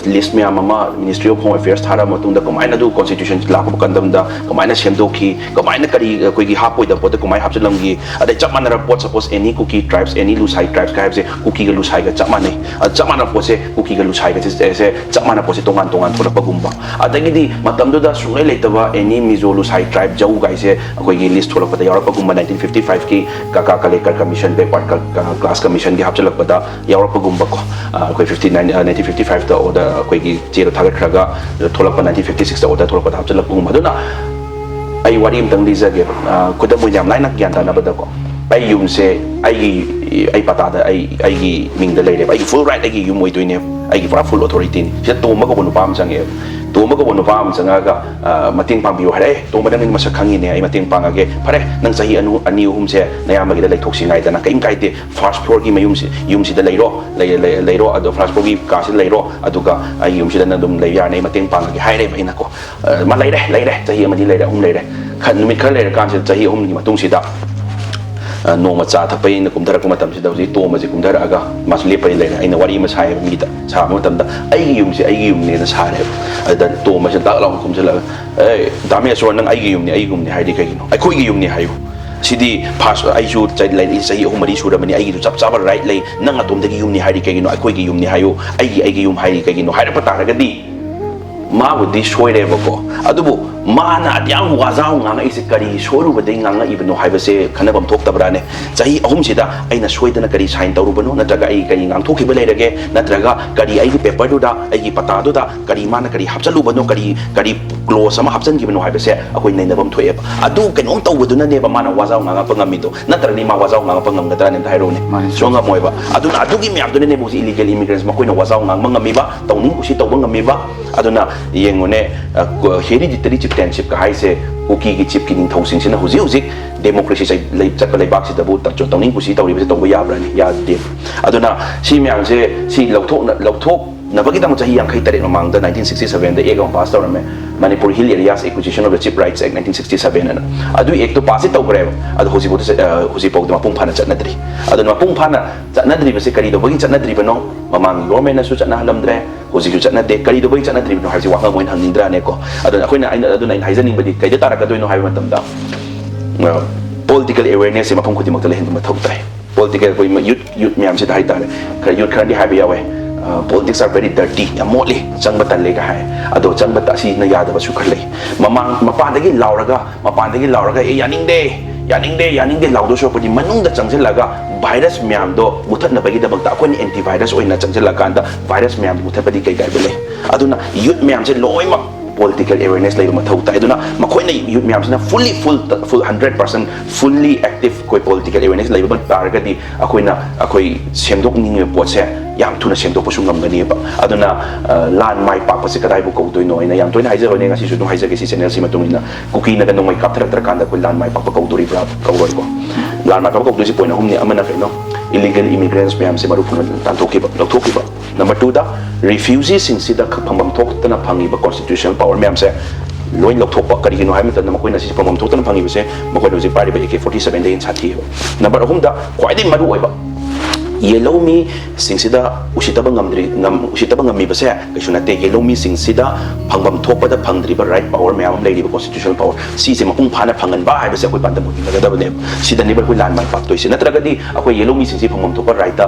ꯂꯤꯁ ꯃꯌꯥꯝ ꯑꯃ ꯃꯤꯅꯤꯁꯇ꯭ꯔꯤ ꯑꯣꯐ ꯍꯣꯝ ꯑꯦꯐꯤꯌꯔꯁ ꯊꯥꯔꯛꯑ ꯃꯇꯨꯡꯗ ꯀꯃꯥꯏꯅ ꯑꯗꯨ ꯀꯣꯟꯁꯇꯤꯇ꯭ꯌꯨꯁꯟ ꯂꯥꯛꯄ ꯃꯇꯝꯗ ꯀꯃꯥꯏꯅ ꯁꯦꯝꯗꯣꯛꯈꯤ, ꯀꯃꯥꯏꯅ ꯀꯔꯤ ꯑꯩꯈꯣꯏꯒꯤ ꯍꯥꯞꯄꯣꯏꯗꯕ ꯄꯣꯠꯇ ꯀꯃꯥꯏꯅ ꯍꯥꯞꯆꯤꯜꯂꯝꯈꯤ, ꯑꯗꯩ ꯆꯞ ꯃꯥꯟꯅꯔꯕ ꯄꯣꯠ, ꯁꯄꯣꯁ ꯑꯦꯅꯤ ꯀꯨꯀꯤ ꯇ꯭ꯔꯥꯏꯕꯁ, ꯑꯦꯅꯤ ꯂꯨꯁꯥꯏ ꯇ꯭ꯔꯥꯏꯕꯁꯀ ꯍꯥꯏꯕꯁꯦ ꯀꯨꯀꯤꯒ ꯂꯨꯁꯥꯏꯒ ꯆꯞ ꯃꯥꯟꯅꯩ꯫ ꯑ, ꯆꯞ ꯃꯥꯟꯅꯕ ꯄꯣꯠꯁꯦ ꯀꯨꯀꯤꯒ ꯂꯨꯁꯥꯏꯒꯁꯦ ꯆꯞ ꯃꯥꯟꯅꯕ ꯄꯣꯠꯁꯦ ꯇꯣꯉꯥꯟ ꯇꯣꯉꯥꯟ ꯊꯣꯛꯂꯛꯄꯒꯨꯝꯕ, ꯑꯗꯒꯤꯗꯤ ꯃꯇꯝꯗꯨꯗ ꯁꯨꯡꯂꯩ ꯂꯩꯇꯕ ꯑꯦꯅꯤ ꯃꯤꯖꯣ ꯂꯨꯁꯥꯏ ꯇ꯭ꯔꯥꯏꯕ ꯖꯧꯒꯥꯏꯁꯦ ꯑꯩꯈꯣꯏꯒꯤ ꯂꯤꯁ ꯊꯣꯛꯂꯛꯄꯗ ꯌꯥꯎꯔꯛꯄꯒꯨꯝꯕ, ꯅꯥꯏꯟꯇꯤꯟ ꯐꯤꯐꯇꯤ ꯐꯥꯏꯚꯀꯤ ꯀꯥꯀꯥ ꯀꯂꯦꯀꯔ ꯀꯃꯤꯁꯟ, ꯕꯦꯛꯋꯥꯔꯗ ꯀ-, ꯀ-, ꯀ꯭ꯂꯥꯁ ꯀꯃꯤꯁꯟꯒꯤ ꯍꯥꯞꯆꯤꯜꯂꯛꯄꯗ ꯌꯥꯎꯔꯛꯄꯒꯨꯝꯕꯀꯣ꯫ ꯑ, ꯑꯩꯈꯣꯏ ꯐꯤꯐꯇꯤ ꯅꯥꯏꯟ, ꯑ, ꯅꯥꯏꯟꯇꯤꯟ ꯐꯤꯐꯇꯤ ꯐꯥꯏꯚꯇ ꯑꯣꯔꯗꯔ, ꯑꯩꯈꯣꯏꯒꯤ ꯆꯦꯗꯣ ꯊꯥꯒꯠꯈ꯭ꯔꯒ ꯊꯣꯛꯂꯛꯄ, ꯅꯥꯏꯟꯇꯤꯟ ꯐꯤꯐꯇꯤ ꯁꯤꯛꯁꯇ ꯑꯣꯔꯗꯔ ꯊꯣꯛꯂꯛꯄꯗ ꯍꯥꯞꯆꯤꯜꯂꯛꯄꯒꯨꯝꯕ꯫ ꯑꯗꯨꯅ ꯑꯩ ꯋꯥꯔꯤ ꯑꯃꯇꯪ ꯂꯤꯖꯒꯦꯕ, ꯑ, ꯈꯨꯗꯝ ꯑꯣꯏꯅ ꯌꯥꯝ ꯂꯥꯏꯅ ꯒ꯭ꯌꯥꯟ ꯇꯥꯅꯕꯗꯀꯣ꯫ ꯑꯩ ꯌꯨꯝꯁꯦ ꯑꯩꯒꯤ, ꯑꯩ ꯄꯇꯥꯗ ꯑꯩ, ꯑꯩꯒꯤ ꯃꯤꯡꯗ ꯂꯩꯔꯦꯕ, ꯑꯩꯒꯤ ꯐꯨꯜ ꯔꯥꯏꯠ ꯑꯩꯒꯤ ꯌꯨꯝ ꯑꯣꯏꯗꯣꯏꯅꯦꯕ, ꯑꯩꯒꯤ ꯄꯨꯔꯥ ꯐꯨꯜ ꯑꯣꯊꯣꯔꯤꯇꯤꯅꯤ꯫ ꯁꯤꯗ ꯇꯣꯝꯕ ꯀꯧꯕ ꯅꯨꯄꯥ ꯑꯃ ꯆꯪꯉꯛꯑꯦꯕ꯫ ꯇꯣꯝꯕ ꯀꯧꯕ ꯅꯨꯄꯥ ꯑꯃ ꯆꯪꯉꯛꯑꯒ ꯑ, ꯃꯇꯦꯡ ꯄꯥꯡꯕꯤꯌꯨ ꯍꯥꯏꯔꯛꯑꯦ꯫ "ꯇꯣꯝꯕ, ꯅꯪ ꯃꯁꯛ ꯈꯪꯉꯤꯅꯦ, ꯑꯩ ꯃꯇꯦꯡ ꯄꯥꯡꯉꯒꯦ꯫ ꯐꯔꯦ, ꯅꯪ ꯆꯍꯤ ꯑꯅꯨ-, ꯑꯅꯤ ꯑꯍꯨꯝꯁꯦ ꯅꯌꯥꯝꯕꯒꯤꯗ ꯂꯩꯊꯣꯛꯁꯤ ꯉꯥꯏꯗꯅ, ꯀꯩꯝ ꯀꯥꯏꯗꯦ, ꯐꯥꯔꯁ ꯐ꯭ꯂꯣꯔꯒꯤ ꯃꯌꯨꯝꯁꯤ, ꯌꯨꯝꯁꯤꯗ ꯂꯩꯔꯣ, ꯂꯩ-, ꯂꯩ-, ꯂꯩꯔꯣ, ꯑꯗꯣ ꯐꯥꯔꯁ ꯐ꯭ꯂꯣꯔꯒꯤ ꯀꯥꯁꯤꯗ ꯂꯩꯔꯣ, ꯑꯗꯨꯒ ꯑꯩꯒꯤ ꯌꯨꯝꯁꯤꯗ ꯅꯪ ꯑꯗꯨꯝ ꯂꯩꯕ ꯌꯥꯔꯅꯤ, ꯑꯩ ꯃꯇꯦꯡ ꯄꯥꯡꯉꯒꯦ" ꯍꯥꯏꯔꯦꯕ ꯑꯩꯅꯀꯣ꯫ ꯑ, ꯃꯥ ꯂꯩꯔꯦ, ꯂꯩꯔꯦ, ꯆꯍꯤ ꯑꯃ ꯑꯅꯤ ꯂꯩꯔꯦ, ꯑꯍꯨꯝ ꯂꯩꯔꯦ꯫ ꯈ-, ꯅꯨꯃꯤꯠ ꯈꯔ ꯂꯩꯔꯀꯥꯟꯁꯤꯗ, ꯆꯍꯤ ꯑꯍꯨꯝꯒꯤ ꯃꯇꯨꯡꯁꯤꯗ, ꯑ, ꯅꯣꯡꯃ ꯆꯥ ꯊꯛꯄ ꯑꯩꯅ ꯀꯨꯝꯊꯔꯛꯄ ꯃꯇꯝꯁꯤꯗ, ꯍꯧꯖꯤꯛ ꯇꯣꯝꯕꯁꯦ ꯀꯨꯝꯊꯔꯛꯑꯒ ꯃꯥꯁꯨ ꯂꯦꯞꯄꯗꯤ ꯂꯩꯔꯦ꯫ ꯑꯩꯅ ꯋꯥꯔꯤ ꯑꯃ ꯁꯥꯏꯌꯦꯕ ꯃꯤꯗ, ꯁꯥꯕ ꯃꯇꯝꯗ "ꯑꯩꯒꯤ ꯌꯨꯝꯁꯦ ꯑꯩꯒꯤ ꯌꯨꯝꯅꯦꯅ" ꯁꯥꯔꯦꯕ꯫ ꯑꯗꯨꯗ ꯇꯣꯝꯕꯁꯦ ꯗꯥꯛ ꯂꯥꯎꯅ ꯈꯨꯝꯖꯤꯜꯂꯒ, "ꯑꯦ, ꯗꯥ ꯃꯍꯦꯁꯣꯔ, ꯅꯪ 'ꯑꯩꯒꯤ ꯌꯨꯝꯅꯦ, ꯑꯩꯒꯤ ꯌꯨꯝꯅꯦ' ꯍꯥꯏꯗꯤ ꯀꯩꯒꯤꯅꯣ? ꯑꯩꯈꯣꯏꯒꯤ ꯌꯨꯝꯅꯦ ꯍꯥꯏꯌꯨ꯫ ꯁꯤꯗꯤ ꯐꯥꯔꯁ, ꯑꯩꯁꯨ ꯆ-, ꯂꯩꯔꯛꯏ ꯆꯍꯤ ꯑꯍꯨꯝ ꯃꯔꯤ ꯁꯨꯔꯕꯅꯤ, ꯑꯩꯒꯤꯁꯨ ꯆꯞ ꯆꯥꯕ ꯔꯥꯏꯠ ꯂꯩ꯫ ꯅꯪ ꯑꯗꯣꯝꯗꯒꯤ ꯌꯨꯝꯅꯤ ꯍꯥꯏꯔꯤ ꯀꯩꯒꯤꯅꯣ? ꯑꯩꯈꯣꯏꯒꯤ ꯌꯨꯝꯅꯤ ꯍꯥꯏꯌꯨ, ꯑꯩꯒꯤ, ꯑꯩꯒꯤ ꯌꯨꯝ ꯍꯥꯏꯔꯤ ꯀꯩꯒꯤꯅꯣ?" ꯍꯥꯏꯔꯛꯄ ꯇꯥꯔꯒꯗꯤ ꯃꯥꯕꯨꯗꯤ ꯁꯣꯏꯔꯦꯕꯀꯣ꯫ ꯑꯗꯨꯕꯨ ꯃꯥꯅ ꯑꯗꯨꯌꯥꯝ ꯋꯥꯖꯥꯎ ꯉꯥꯡꯉꯛꯏꯁꯦ ꯀꯔꯤ ꯁꯣꯏꯔꯨꯕꯗꯒꯤ ꯉꯥꯡꯉꯛꯏꯕꯅꯣ ꯍꯥꯏꯕꯁꯦ ꯈꯟꯅꯐꯝ ꯊꯣꯛꯇꯕ꯭ꯔꯥꯅꯦ? ꯆꯍꯤ ꯑꯍꯨꯝꯁꯤꯗ ꯑꯩꯅ ꯁꯣꯏꯗꯅ ꯀꯔꯤ ꯁꯥꯏꯟ ꯇꯧꯔꯨꯕꯅꯣ? ꯅꯠꯇ꯭ꯔꯒ ꯑꯩ ꯀꯔꯤ ꯉꯥꯡꯊꯣꯛꯈꯤꯕ ꯂꯩꯔꯒꯦ? ꯅꯠꯇ꯭ꯔꯒ ꯀꯔꯤ ꯑꯩꯒꯤ ꯄꯦꯄꯔꯗꯨꯗ, ꯑꯩꯒꯤ ꯄꯇꯥꯗꯨꯗ ꯀꯔꯤ ꯃꯥꯅ ꯀꯔꯤ ꯍꯥꯞꯆꯜꯂꯨꯕꯅꯣ? ꯀꯔꯤ, ꯀꯔꯤ ꯀ꯭ꯂꯣꯖ ꯑꯃ ꯍꯥꯞꯆꯟꯈꯤꯕꯅꯣ ꯍꯥꯏꯕꯁꯦ ꯑꯩꯈꯣꯏ ꯅꯩꯅꯐꯝ ꯊꯣꯛꯑꯦꯕ꯫ ꯑꯗꯨ ꯀꯩꯅꯣꯝ ꯇꯧꯕꯗꯨꯅꯅꯦꯕ ꯃꯥꯅ ꯋꯥꯖꯥꯎ ꯉꯥꯡꯉꯛꯄ ꯉꯝꯃꯤꯗꯣ꯫ ꯅꯠꯇ꯭ꯔꯗꯤ ꯃꯥ ꯋꯥꯖꯥꯎ ꯉꯥꯡꯉꯛꯄ ꯉꯝꯒꯗ꯭ꯔꯥꯅꯦ? ꯑꯝꯇ ꯍꯥꯏꯔꯛꯎꯅꯦ꯫ ꯃꯥꯅꯤ, ꯁꯨꯡꯉꯝ ꯉꯝꯃꯣꯏꯕ꯫ ꯑꯗꯨꯅ ꯑꯗꯨꯒꯤ ꯃꯌꯥꯝꯗꯨꯅꯅꯦꯕ ꯍꯧꯖꯤꯛ ꯏꯂꯤꯒꯦꯜ ꯏꯃꯤꯒ꯭ꯔꯦꯟꯁ ꯃꯈꯣꯏꯅ ꯋꯥꯖꯥꯎ ꯉꯥꯡꯕ ꯉꯝꯃꯤꯕ, ꯇꯧꯅꯤꯡ ꯀꯨꯁꯤ ꯇꯧꯕ ꯉꯝꯃꯤꯕ꯫ ꯑꯗꯨꯅ ꯌꯦꯡꯉꯨꯅꯦ, ꯑ, ꯀ-, ꯍꯦꯔꯤꯗꯤꯇꯔꯤ ꯆꯤꯞꯇꯦꯟꯁꯤꯞꯀ ꯍꯥꯏꯁꯦ ꯀꯨꯀꯤꯒꯤ ꯆꯤꯞꯀꯤ ꯅꯤꯡꯊꯧꯁꯤꯡꯁꯤꯅ ꯍꯧꯖꯤꯛ ꯍꯧꯖꯤꯛ ꯗꯦꯃꯣꯀ꯭ꯔꯦꯁꯤ ꯆꯩ-, ꯂꯩ-, ꯆꯠꯄ ꯂꯩꯕꯥꯛꯁꯤꯗꯕꯨ ꯇ-, ꯇꯧꯅꯤꯡ ꯀꯨꯁꯤ ꯇꯧꯔꯤꯕꯁꯦ ꯇꯧꯕ ꯌꯥꯕ꯭ꯔꯥꯅꯦ? ꯌꯥꯗꯦ꯫ ꯑꯗꯨꯅ ꯁꯤ ꯃꯌꯥꯝꯁꯦ, ꯁꯤ ꯂꯧꯊꯣꯛꯅ-, ꯂꯧꯊꯣꯛꯅꯕꯒꯤꯗꯃꯛ ꯆꯍꯤ ꯌꯥꯡꯈꯩ ꯇꯔꯦꯠ ꯃꯃꯥꯡꯗ, nineteen sixty seven ꯗ ꯑꯦꯛ ꯑꯃ ꯄꯥꯁ ꯇꯧꯔꯝꯃꯦ, Manipur Hill Areas Acquisition of the Chief Rights Act nineteen sixty seven ꯑꯅ꯫ ꯑꯗꯨ ꯑꯦꯛꯇꯣ ꯄꯥꯁꯇꯤ ꯇꯧꯈ꯭ꯔꯦꯕ, ꯑꯗꯣ ꯍꯧꯖꯤꯛꯐꯥꯎꯗ ꯆ-, ꯑ, ꯍꯧꯖꯤꯛꯐꯥꯎꯗ ꯃꯄꯨꯡ ꯐꯥꯅ ꯆꯠꯅꯗ꯭ꯔꯤ꯫ ꯑꯗꯨꯅ ꯃꯄꯨꯡ ꯐꯥꯅ ꯆꯠꯅꯗ꯭ꯔꯤꯕꯁꯦ ꯀꯔꯤꯗꯧꯕꯒꯤ ꯆꯠꯅꯗ꯭ꯔꯤꯕꯅꯣ? ꯃꯃꯥꯡꯒꯤ ꯒꯣꯔꯃꯦꯟꯅꯁꯨ ꯆꯠꯅꯍꯜꯂꯝꯗ꯭ꯔꯦ, ꯍꯧꯖꯤꯛꯁꯨ ꯆꯠꯅꯗꯦ꯫ ꯀꯔꯤꯗꯧꯕꯒꯤ ꯆꯠꯅꯗ꯭ꯔꯤꯕꯅꯣ ꯍꯥꯏꯕꯁꯤ ꯋꯥꯍꯪ ꯑꯃ ꯑꯣꯏꯅ ꯍꯪꯅꯤꯡꯗ꯭ꯔꯥꯅꯦꯀꯣ? ꯑꯗꯨꯅ ꯑꯩꯈꯣꯏꯅ, ꯑꯩꯅ, ꯑꯗꯨꯅ ꯑꯩꯅ ꯍꯥꯏꯖꯅꯤꯡꯕꯗꯤ ꯀꯩꯗ ꯇꯥꯔꯛꯀꯗꯣꯏꯅꯣ ꯍꯥꯏꯕ ꯃꯇꯝꯗ, ꯑ, ꯄꯣꯂꯤꯇꯤꯀꯦꯜ ꯑꯦꯋꯦꯔꯅꯦꯁꯁꯦ ꯃꯐꯝ ꯈꯨꯗꯤꯡꯃꯛꯇ ꯂꯩꯍꯟꯕ ꯃꯊꯧ ꯇꯥꯏ꯫ ꯄꯣꯂꯤꯇꯤꯀꯦꯜ, ꯑꯩꯈꯣꯏ ꯌꯨꯠ, ꯌꯨꯠ ꯃꯌꯥꯝꯁꯤꯗ ꯍꯥꯏꯇꯥꯔꯦ, ꯈꯔ ꯌꯨꯠ ꯈꯔꯗꯤ ꯍꯥꯏꯕ ꯌꯥꯎꯋꯦ, "ꯑ, politics are very dirty, ꯌꯥꯝ ꯃꯣꯠꯂꯤ, ꯆꯪꯕ ꯇꯜꯂꯦꯒ" ꯍꯥꯏ꯫ ꯑꯗꯣ ꯆꯪꯕ ꯇ-, ꯑꯁꯤꯅ ꯌꯥꯗꯕꯁꯨ ꯈꯔ ꯂꯩ꯫ ꯃꯃꯥꯡ, ꯃꯄꯥꯟꯗꯒꯤ ꯂꯥꯎꯔꯒ, ꯃꯄꯥꯟꯗꯒꯤ ꯂꯥꯎꯔꯒ, "ꯑꯦ, ꯌꯥꯅꯤꯡꯗꯦ, ꯌꯥꯅꯤꯡꯗꯦ, ꯌꯥꯅꯤꯡꯗꯦ" ꯂꯥꯎꯗꯣꯏ ꯁꯔꯨꯛꯄꯨꯗꯤ ꯃꯅꯨꯡꯗ ꯆꯪꯁꯤꯜꯂꯒ ꯚꯥꯏꯔꯁ ꯃꯌꯥꯝꯗꯣ ꯃꯨꯊꯠꯅꯕꯒꯤꯗꯃꯛꯇ ꯑꯩꯈꯣꯏꯅ ꯑꯦꯟꯇꯤ ꯚꯥꯏꯔꯁ ꯑꯣꯏꯅ ꯆꯪꯁꯤꯜꯂꯀꯥꯟꯗ ꯚꯥꯏꯔꯁ ꯃꯌꯥꯝꯗꯣ ꯃꯨꯊꯠꯄꯗꯤ ꯀꯩ ꯀꯥꯏꯕ ꯂꯩ? ꯑꯗꯨꯅ ꯌꯨꯠ ꯃꯌꯥꯝꯁꯦ ꯂꯣꯏꯅꯃꯛ political awareness ꯂꯩꯕ ꯃꯊꯧ ꯇꯥꯏ꯫ ꯑꯗꯨꯅ ꯃꯈꯣꯏꯅ youth ꯃꯌꯥꯝꯁꯤꯅ fully full full hundred percent fully active ꯑꯩꯈꯣꯏ political awareness ꯂꯩꯕ ꯇꯥꯔꯒꯗꯤ ꯑꯩꯈꯣꯏꯅ ꯑꯩꯈꯣꯏ ꯁꯦꯝꯗꯣꯛꯅꯤꯡꯉꯤꯕ ꯄꯣꯠꯁꯦ ꯌꯥꯝ ꯊꯨꯅ ꯁꯦꯝꯗꯣꯛꯄꯁꯨ ꯉꯝꯒꯅꯤꯕ꯫ ꯑꯗꯨꯅ ꯂꯥꯟ ꯃꯥꯏ ꯄꯥꯛꯄꯁꯦ ꯀꯗꯥꯏꯕꯨ ꯀꯧꯗꯣꯏꯅꯣ? ꯑꯩꯅ ꯌꯥꯝ ꯇꯣꯏꯅ ꯍꯥꯏꯖꯕꯅꯦ, ꯉꯁꯤꯁꯨ ꯑꯗꯨꯝ ꯍꯥꯏꯖꯒꯦ ꯁꯤ ꯆꯦꯅꯦꯜꯁꯤ ꯃꯇꯨꯡ ꯏꯟꯅ, ꯀꯨꯀꯤꯅꯒ ꯅꯣꯡꯃꯩ ꯀꯥꯞꯊꯔꯛꯇ꯭ꯔꯀꯥꯟꯗ ꯑꯩꯈꯣꯏ ꯂꯥꯟ ꯃꯥꯏ ꯄꯥꯛꯄ ꯀꯧꯗꯣꯔꯤꯕ꯭ꯔꯥ? ꯀꯧꯔꯣꯏꯀꯣ꯫ ꯂꯥꯟ ꯃꯥꯏ ꯄꯥꯛꯄ ꯀꯧꯗꯣꯏꯁꯤ ꯄꯣꯏꯟ ꯑꯍꯨꯝꯅꯤ꯫ ꯑꯃꯅ ꯀꯩꯅꯣ? Illegal immigrants ꯃꯌꯥꯝꯁꯦ ꯃꯔꯨ ꯐꯪꯅ ꯇꯥꯟꯊꯣꯛꯈꯤꯕ, ꯂꯧꯊꯣꯛꯈꯤꯕ꯫ ꯅꯝꯕꯔ ꯇꯨꯗ, ꯔꯤꯐ꯭ꯌꯨꯖꯤꯁꯤꯡꯁꯤꯗ ꯐꯪꯐꯝ ꯊꯣꯛꯇꯅ ꯐꯪꯉꯤꯕ constitutional power ꯃꯌꯥꯝꯁꯦ ꯂꯣꯏ ꯂꯧꯊꯣꯛꯄ꯫ ꯀꯔꯤꯒꯤꯅꯣ ꯍꯥꯏꯕ ꯃꯇꯝꯗ ꯃꯈꯣꯏꯅ ꯁꯤ ꯐꯪꯐꯝ ꯊꯣꯛꯇꯅ ꯐꯪꯉꯤꯕꯁꯦ ꯃꯈꯣꯏꯅ ꯍꯧꯖꯤꯛ ꯄꯥꯏꯔꯤꯕ ꯑꯦ ꯀꯦ ꯐꯣꯔꯇꯤ ꯁꯕꯦꯟꯗꯒꯤ ꯍꯦꯟꯅ ꯁꯥꯊꯤꯑꯕ꯫ ꯅꯝꯕꯔ ꯑꯍꯨꯝꯗ, ꯈ꯭ꯋꯥꯏꯗꯒꯤ ꯃꯔꯨ ꯑꯣꯏꯕ, ꯌꯦꯜꯍꯧ ꯃꯤꯁꯤꯡꯁꯤꯗ ꯎꯁꯤꯠꯇꯕ ꯉꯝꯗ꯭ꯔꯤ ꯉꯝ- ꯎꯁꯤꯠꯇꯕ ꯉꯝꯃꯤꯕꯁꯦ ꯀꯩꯁꯨ ꯅꯠꯇꯦ꯫ ꯌꯦꯜꯍꯧ ꯃꯤꯁꯤꯡꯁꯤꯗ ꯐꯪꯐꯝ ꯊꯣꯛꯄꯗ ꯐꯪꯗ꯭ꯔꯤꯕ ꯔꯥꯏꯠ ꯄꯥꯋꯔ ꯃꯌꯥꯝ ꯑꯃ ꯂꯩꯔꯤꯕ, ꯀꯣꯟꯁꯇꯤꯇ꯭ꯌꯨꯁꯅꯦꯜ ꯄꯥꯋꯔ, ꯁꯤꯁꯦ ꯃꯄꯨꯡ ꯐꯥꯅ ꯐꯪꯍꯟꯕ ꯍꯥꯏꯕꯁꯦ ꯑꯩꯈꯣꯏ ꯄꯥꯟꯗꯝ ꯑꯣꯏꯍꯟꯒꯗꯕꯅꯦꯕ꯫ ꯁꯤꯗꯅꯦꯕ ꯑꯩꯈꯣꯏ ꯂꯥꯟ ꯃꯥꯏ ꯄꯥꯛꯇꯣꯏꯁꯦ꯫ ꯅꯠꯇ꯭ꯔꯒꯗꯤ ꯑꯩꯈꯣꯏ ꯌꯦꯜꯍꯧ ꯃꯤꯁꯤꯡꯁꯤ ꯐꯪꯐꯝ ꯊꯣꯛꯄ ꯔꯥꯏꯠꯇ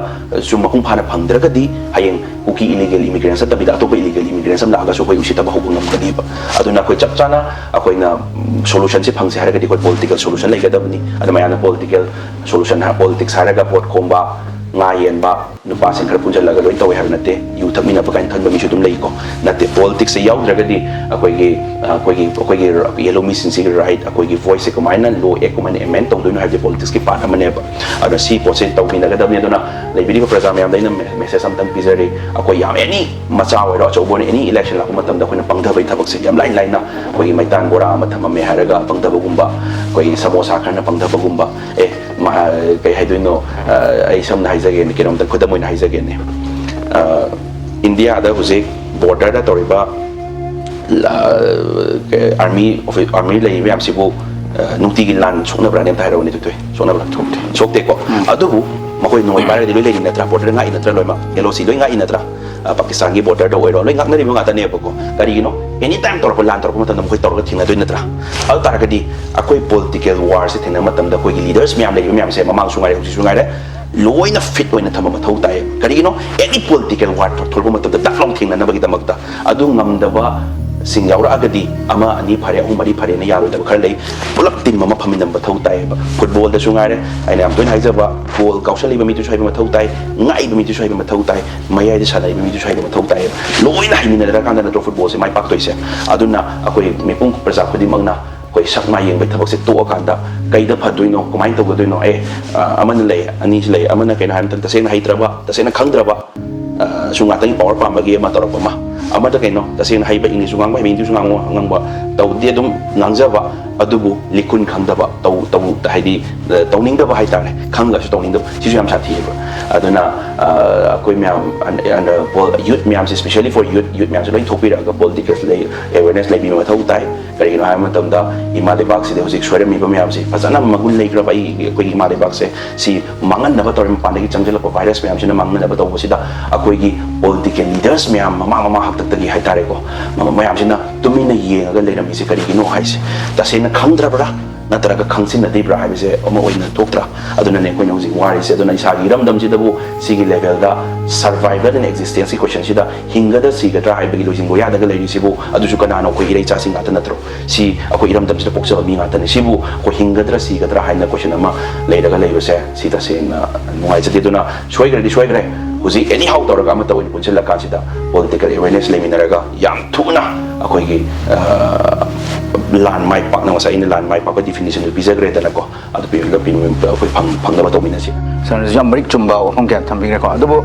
ꯁꯨ ꯃꯄꯨꯡ ꯐꯥꯅ ꯐꯪꯗ꯭ꯔꯒꯗꯤ ꯍꯌꯦꯡ ꯀꯨꯀꯤ ꯏꯂꯤꯒꯦꯜ ꯏꯃꯤꯒ꯭ꯔꯦꯟꯁ ꯅꯠꯇꯕꯤꯗ ꯑꯇꯣꯞꯄ ꯏꯂꯤꯒꯦꯜ ꯏꯃꯤꯒ꯭ꯔꯦꯟꯁ ꯑꯃ ꯂꯥꯛꯑꯒꯁꯨ ꯑꯩꯈꯣꯏ ꯎꯁꯤꯠꯇꯕ ꯍꯧꯕ ꯉꯝꯒꯅꯤꯕ꯫ ꯑꯗꯨꯅ ꯑꯩꯈꯣꯏ ꯆꯞ ꯆꯥꯅ ꯑꯩꯈꯣꯏꯅ ꯁꯣꯂꯨꯁꯟꯁꯤ ꯐꯪꯁꯦ ꯍꯥꯏꯔꯒꯗꯤ ꯑꯩꯈꯣꯏ ꯄꯣꯂꯤꯇꯤꯀꯦꯜ ꯁꯣꯂꯨꯁꯟ ꯂꯩꯒꯗꯕꯅꯤ꯫ ꯑꯗꯨ ꯃꯌꯥꯝꯅ ꯄꯣꯂꯤꯇꯤꯀꯦꯜ ꯁꯣꯂꯨꯁꯟ, ꯄꯣꯂꯤꯇꯤꯛꯁ ꯍꯥꯏꯔꯒ ꯄꯣꯠ ꯈꯣꯝꯕ, ꯉꯥ ꯌꯦꯟꯕ, ꯅꯨꯄꯥꯁꯤꯡ ꯈꯔ ꯄꯨꯟꯁꯤꯜꯂꯒ ꯂꯣꯏ ꯇꯧꯋꯦ ꯍꯥꯏꯕ ꯅꯠꯇꯦ꯫ ꯌꯨ ꯊꯛꯃꯤꯟꯅꯕ ꯀꯥꯏꯅ ꯈꯟꯕ ꯃꯤꯁꯨ ꯑꯗꯨꯝ ꯂꯩꯀꯣ꯫ ꯅꯠꯇꯦ, ꯄꯣꯂꯤꯇꯤꯛꯁꯁꯦ ꯌꯥꯎꯗ꯭ꯔꯒꯗꯤ ꯑꯩꯈꯣꯏꯒꯤ, ꯑꯩꯈꯣꯏꯒꯤ, ꯑꯩꯈꯣꯏꯒꯤ ꯌꯦꯜꯍꯧ ꯃꯤꯁꯤꯡꯁꯤꯒꯤ ꯔꯥꯏꯠ, ꯑꯩꯈꯣꯏꯒꯤ ꯚꯣꯏꯁꯁꯦ ꯀꯃꯥꯏꯅ ꯂꯣ ꯑꯦꯛ ꯀꯃꯥꯏꯅ ꯑꯦꯃꯦꯟ ꯇꯧꯗꯣꯏꯅꯣ ꯍꯥꯏꯕꯗꯤ ꯄꯣꯂꯤꯇꯤꯛꯁꯀꯤ ꯄꯥꯔꯠ ꯑꯃꯅꯦꯕ꯫ ꯑꯗꯣ ꯁꯤ ꯄꯣꯠꯁꯦ ꯇꯧꯃꯤꯟꯅꯒꯗꯕꯅꯤ꯫ ꯑꯗꯨꯅ ꯂꯩꯕꯤꯔꯤꯕ ꯄ꯭ꯔꯖꯥ ꯃꯌꯥꯝꯗ ꯑꯩꯅ ꯃꯦ-, ꯃꯦꯁꯦꯖ ꯑꯝꯇꯪ ꯄꯤꯖꯔꯤ꯫ ꯑꯩꯈꯣꯏ ꯌꯥꯝ ꯑꯦꯅꯤ ꯃꯆꯥ ꯑꯣꯏꯔꯣ ꯑꯆꯧꯕ ꯑꯣꯏꯔꯣ, ꯑꯦꯅꯤ ꯏꯂꯦꯛꯁꯟ ꯂꯥꯛꯄ ꯃꯇꯝꯗ ꯑꯩꯈꯣꯏꯅ ꯄꯪꯊꯕꯒꯤ ꯊꯕꯛꯁꯦ ꯌꯥꯝ ꯂꯥꯏ ꯂꯥꯏꯅ ꯑꯩꯈꯣꯏꯒꯤ ꯃꯩꯇꯥꯟ ꯕꯣꯔꯥ ꯑꯃ ꯊꯝꯃꯝꯃꯦ ꯍꯥꯏꯔꯒ ꯄꯪꯊꯕꯒꯨꯝꯕ, ꯑꯩꯈꯣꯏꯒꯤ ꯁꯃꯣꯁꯥ ꯈꯔꯅ ꯄꯪꯊꯕꯒꯨꯝꯕ, ꯑꯦ, ꯃꯥ-, ꯀꯩ ꯍꯥꯏꯗꯣꯏꯅꯣ, ꯑ, ꯑꯩ ꯁꯝꯅ ꯍꯥꯏꯖꯒꯦꯅꯦ, ꯀꯩꯅꯣꯝꯇ ꯈꯨꯗꯝ ꯑꯣꯏꯅ ꯍꯥꯏꯖꯒꯦꯅꯦ꯫ ꯑ, ꯏꯟꯗꯤꯌꯥꯗ ꯍꯧꯖꯤꯛ ꯕꯣꯔꯗꯔꯗ ꯇꯧꯔꯤꯕ, ꯑ, ꯑꯥꯔꯃꯤ ꯑꯣꯐꯤ-, ꯑꯥꯔꯃꯤ ꯂꯩꯔꯤꯕ ꯃꯌꯥꯝꯁꯤꯕꯨ, ꯑ, ꯅꯨꯡꯇꯤꯒꯤ ꯂꯥꯟ ꯁꯣꯛꯅꯕ꯭ꯔꯥꯅꯦ? ꯑꯝꯇ ꯍꯥꯏꯔꯛꯎꯅꯦ, ꯊꯣꯏꯊꯣꯏ, ꯁꯣꯛꯅꯕ꯭ꯔꯥ? ꯁꯣꯛꯇꯦ꯫ ꯁꯣꯛꯇꯦꯀꯣ꯫ ꯎꯝ꯫ ꯑꯗꯨꯕꯨ ꯃꯈꯣꯏ ꯅꯣꯡꯃꯩ ꯄꯥꯏꯔꯒꯗꯤ ꯂꯣꯏ ꯂꯩꯔꯤ ꯅꯠꯇ꯭ꯔꯥ? ꯕꯣꯔꯗꯔꯗ ꯉꯥꯛꯏ ꯅꯠꯇ꯭ꯔꯥ? ꯂꯣꯏꯅꯃꯛ ꯑꯦꯜ ꯑꯣ ꯁꯤ ꯂꯣꯏ ꯉꯥꯛꯏ ꯅꯠꯇ꯭ꯔꯥ? ꯑ, ꯄꯥꯀꯤꯁꯇꯥꯟꯒꯤ ꯕꯣꯔꯗꯔꯗ ꯑꯣꯏꯔꯣ, ꯂꯣꯏ ꯉꯥꯛꯅꯔꯤꯕ ꯉꯥꯛꯇꯅꯦꯕꯀꯣ꯫ ꯀꯔꯤꯒꯤꯅꯣ? ꯑꯦꯅꯤ ꯇꯥꯏꯝ ꯇꯧꯔꯛꯄ, ꯂꯥꯟ ꯇꯧꯔꯛꯄ ꯃꯇꯝꯗ ꯃꯈꯣꯏ ꯇꯧꯔꯒ ꯊꯦꯡꯅꯗꯣꯏ ꯅꯠꯇ꯭ꯔꯥ? ꯑꯗꯨ ꯇꯥꯔꯒꯗꯤ ꯑꯩꯈꯣꯏ ꯄꯣꯂꯤꯇꯤꯀꯦꯜ ꯋꯥꯔꯁꯦ ꯊꯦꯡꯅꯕ ꯃꯇꯝꯗ ꯑꯩꯈꯣꯏꯒꯤ ꯂꯤꯗꯔꯁ ꯃꯌꯥꯝ ꯂꯩꯔꯤꯕ ꯃꯌꯥꯝꯁꯦ, ꯃꯃꯥꯡꯁꯨ ꯉꯥꯏꯔꯦ, ꯍꯧꯖꯤꯛꯁꯨ ꯉꯥꯏꯔꯦ, ꯂꯣꯏꯅ ꯐꯤꯠ ꯑꯣꯏꯅ ꯊꯝꯕ ꯃꯊꯧ ꯇꯥꯏ꯫ ꯀꯔꯤꯒꯤꯅꯣ? ꯑꯦꯅꯤ ꯄꯣꯂꯤꯇꯤꯀꯦꯜ ꯋꯥꯔ ꯊꯣꯛꯂꯛꯄ ꯃꯇꯝꯗ ꯗꯛ ꯂꯥꯎ ꯊꯦꯡꯅꯅꯕꯒꯤꯗꯃꯛꯇ꯫ ꯑꯗꯨ ꯉꯝꯗꯕ ꯁꯤꯡ ꯌꯥꯎꯔꯛꯑꯒꯗꯤ ꯑꯃ ꯑꯅꯤ ꯐꯔꯦ, ꯑꯍꯨꯝ ꯃꯔꯤ ꯐꯔꯦꯅ ꯌꯥꯔꯣꯏꯗꯕ ꯈꯔ ꯂꯩ꯫ ꯄꯨꯂꯞ ꯇꯤꯝ ꯑꯃ ꯐꯝꯃꯤꯟꯅꯕ ꯃꯊꯧ ꯇꯥꯏꯌꯦꯕ꯫ ꯐꯨꯠꯕꯣꯜꯗꯁꯨ ꯉꯥꯏꯔꯦ, ꯑꯩꯅ ꯌꯥꯝ ꯇꯣꯏꯅ ꯍꯥꯏꯖꯕ, ꯒꯣꯜ ꯀꯥꯎꯁꯜꯂꯤꯕ ꯃꯤꯗꯨꯁꯨ ꯍꯩꯕ ꯃꯊꯧ ꯇꯥꯏ, ꯉꯥꯛꯏꯕ ꯃꯤꯗꯨꯁꯨ ꯍꯩꯕ ꯃꯊꯧ ꯇꯥꯏ, ꯃꯌꯥꯏꯗ ꯁꯥꯟꯅꯔꯤꯕ ꯃꯤꯗꯨꯁꯨ ꯍꯩꯕ ꯃꯊꯧ ꯇꯥꯏꯌꯦꯕ꯫ ꯂꯣꯏꯅ ꯍꯩꯃꯤꯟꯅꯔꯀꯥꯟꯗ ꯅꯠꯇ꯭ꯔꯣ ꯐꯨꯠꯕꯣꯜꯁꯦ ꯃꯥꯏ ꯄꯥꯛꯇꯣꯏꯁꯦ? ꯑꯗꯨꯅ ꯑꯩꯈꯣꯏ ꯃꯤꯄꯨꯝ ꯄ꯭ꯔꯖꯥ ꯈꯨꯗꯤꯡꯃꯛꯅ ꯑꯩꯈꯣꯏ ꯁꯛ ꯃꯥꯏ ꯌꯦꯡꯕꯒꯤ ꯊꯕꯛꯁꯦ ꯇꯣꯛꯑꯀꯥꯟꯗ ꯀꯩꯗ ꯐꯗꯣꯏꯅꯣ, ꯀꯃꯥꯏꯅ ꯇꯧꯒꯗꯣꯏꯅꯣ? ꯑꯦ, ꯑ, ꯑꯃꯅ ꯂꯩ, ꯑꯅꯤꯁꯤ ꯂꯩ, ꯑꯃꯅ ꯀꯩꯅꯣ ꯍꯥꯏꯕ ꯃꯇꯝꯗ ꯇꯁꯦꯡꯅ ꯍꯩꯇ꯭ꯔꯕ, ꯇꯁꯦꯡꯅ ꯈꯪꯗ꯭ꯔꯕ, ꯑ, ꯁꯨꯝ ꯉꯥꯛꯇꯪꯒꯤ ꯄꯥꯋꯔ ꯄꯥꯝꯕꯒꯤ ꯑꯃ ꯇꯧꯔꯛꯄ ꯑꯃ, ꯑꯃꯗ ꯀꯩꯅꯣ, ꯇꯁꯦꯡꯅ ꯍꯩꯕ, ꯏꯪꯂꯤꯁꯁꯨ ꯉꯥꯡꯕ ꯍꯩꯕ, ꯍꯤꯟꯗꯤꯁꯨ ꯉꯥꯡꯕ ꯉꯝꯕ, ꯇꯧꯗꯦ ꯑꯗꯨꯝ ꯉꯥꯡꯖꯕ, ꯑꯗꯨꯕꯨ ꯂꯤꯈꯨꯟ ꯈꯪꯗꯕ, ꯇꯧ-, ꯇꯧ-, ꯍꯥꯏꯗꯤ, ꯑ, ꯇꯧꯅꯤꯡꯗꯕ ꯍꯥꯏꯇꯥꯔꯦ, ꯈꯪꯉꯒꯁꯨ ꯇꯧꯅꯤꯡꯗꯕ, ꯁꯤꯁꯨ ꯌꯥꯝ ꯁꯥꯊꯤꯑꯕ꯫ ꯑꯗꯨꯅ, ꯑ, ꯑꯩꯈꯣꯏ ꯃꯌꯥꯝ, ꯑꯟ-, ꯑꯟ-, ꯄꯣ-, ꯌꯨꯠ ꯃꯌꯥꯝꯁꯦ, especially for youth, ꯌꯨꯠ ꯃꯌꯥꯝꯁꯦ ꯂꯣꯏ ꯊꯣꯛꯄꯤꯔꯛꯑꯒ ꯄꯣꯂꯤꯇꯤꯀꯦꯜ ꯂꯩ, ꯑꯦꯋꯦꯔꯅꯦꯁ ꯂꯩꯕꯤꯕ ꯃꯊꯧ ꯇꯥꯏ꯫ ꯀꯔꯤꯒꯤꯅꯣ ꯍꯥꯏꯕ ꯃꯇꯝꯗ ꯏꯃꯥ ꯂꯩꯕꯥꯛꯁꯤꯗ ꯍꯧꯖꯤꯛ ꯁꯣꯏꯔꯝꯃꯤꯕ ꯃꯌꯥꯝꯁꯤ ꯐꯖꯅ ꯃꯒꯨꯟ ꯂꯩꯈ꯭ꯔꯕ ꯑꯩ, ꯑꯩꯈꯣꯏꯒꯤ ꯏꯃꯥ ꯂꯩꯕꯥꯛꯁꯦ ꯁꯤ ꯃꯥꯡꯍꯟꯅꯕ ꯇꯧꯔꯦ, ꯃꯄꯥꯟꯗꯒꯤ ꯆꯪꯁꯤꯜꯂꯛꯄ ꯚꯥꯏꯔꯁ ꯃꯌꯥꯝꯁꯤꯅ ꯃꯥꯡꯍꯟꯅꯕ ꯇꯧꯕꯁꯤꯗ ꯑꯩꯈꯣꯏꯒꯤ ꯄꯣꯂꯤꯇꯤꯀꯦꯜ ꯂꯤꯗꯔꯁ ꯃꯌꯥꯝ, ꯃꯃꯥ ꯃꯃꯥ ꯍꯥꯛꯇꯛꯇꯒꯤ ꯍꯥꯏꯇꯥꯔꯦꯀꯣ, ꯃ-, ꯃꯌꯥꯝꯁꯤꯅ ꯇꯨꯃꯤꯟꯅ ꯌꯦꯡꯉꯒ ꯂꯩꯔꯝꯃꯤꯁꯦ ꯀꯔꯤꯒꯤꯅꯣ ꯍꯥꯏꯁꯦ ꯇꯁꯦꯡꯅ ꯈꯪꯗ꯭ꯔꯕ꯭ꯔꯥ ꯅꯠꯇ꯭ꯔꯒ ꯈꯪꯁꯤꯟꯅꯗ꯭ꯔꯤꯕ꯭ꯔꯥ ꯍꯥꯏꯕꯁꯦ ꯑꯃ ꯑꯣꯏꯅ ꯊꯣꯛꯇ꯭ꯔꯥ? ꯑꯗꯨꯅꯅꯦ ꯑꯩꯈꯣꯏꯅ ꯍꯧꯖꯤꯛ ꯋꯥꯔꯤꯁꯦ꯫ ꯑꯗꯨꯅ ꯏꯁꯥꯒꯤ ꯏꯔꯝꯗꯝꯁꯤꯗꯕꯨ ꯁꯤꯒꯤ ꯂꯦꯚꯦꯜꯗ survival and existenceꯀꯤ questionꯁꯤꯗ ꯍꯤꯡꯒꯗ꯭ꯔꯥ ꯁꯤꯒꯗ꯭ꯔꯥ ꯍꯥꯏꯕꯒꯤ ꯂꯣꯏꯁꯤꯟꯕ ꯌꯥꯗꯒ ꯂꯩꯔꯤꯁꯤꯕꯨ, ꯑꯗꯨꯁꯨ ꯀꯅꯥꯅꯣ? ꯑꯩꯈꯣꯏ ꯏꯔꯩꯆꯥꯁꯤꯡ ꯉꯥꯛꯇ ꯅꯠꯇ꯭ꯔꯣ? ꯁꯤ ꯑꯩꯈꯣꯏ ꯏꯔꯝꯗꯝꯁꯤꯗ ꯄꯣꯛꯆꯕ ꯃꯤ ꯉꯥꯛꯇꯅꯤ꯫ ꯁꯤꯕꯨ ꯑꯩꯈꯣꯏ ꯍꯤꯡꯒꯗ꯭ꯔꯥ ꯁꯤꯒꯗ꯭ꯔꯥ ꯍꯥꯏꯅ question ꯑꯃ ꯂꯩꯔꯒ ꯂꯩꯕꯁꯦ, ꯁꯤ ꯇꯁꯦꯡꯅ ꯅꯨꯡꯉꯥꯏꯖꯗꯦ꯫ ꯑꯗꯨꯅ ꯁꯣꯏꯈ꯭ꯔꯗꯤ ꯁꯣꯏꯈ꯭ꯔꯦ, ꯍꯧꯖꯤꯛ anyhow ꯇꯧꯔꯒ ꯑꯃꯠꯇ ꯑꯣꯏꯅ ꯄꯨꯟꯁꯤꯜꯂꯀꯥꯟꯁꯤꯗ political awareness ꯂꯩꯃꯤꯟꯅꯔꯒ ꯌꯥꯝ ꯊꯨꯅ ꯑꯩꯈꯣꯏꯒꯤ, ꯑ, ꯂꯥꯟ ꯃꯥꯏ ꯄꯥꯛꯅ, ꯉꯁꯥꯏ ꯑꯩꯅ ꯂꯥꯟ ꯃꯥꯏ ꯄꯥꯛꯄ definitionꯗꯨ ꯄꯤꯖꯈ꯭ꯔꯦꯗꯅꯀꯣ, ꯑꯗꯨ ꯄꯤ-, ꯄꯤ-, ꯑꯩꯈꯣꯏ ꯐꯪ-, ꯐꯪꯅꯕ ꯇꯧꯃꯤꯟꯅꯁꯤ꯫ ꯁꯥꯔꯅꯁꯨ ꯌꯥꯝ ꯃꯔꯤꯛ ꯆꯨꯝꯕ ꯋꯥꯐꯝ ꯀꯌꯥ ꯊꯝꯕꯤꯈ꯭ꯔꯦꯀꯣ꯫ ꯑꯗꯨꯕꯨ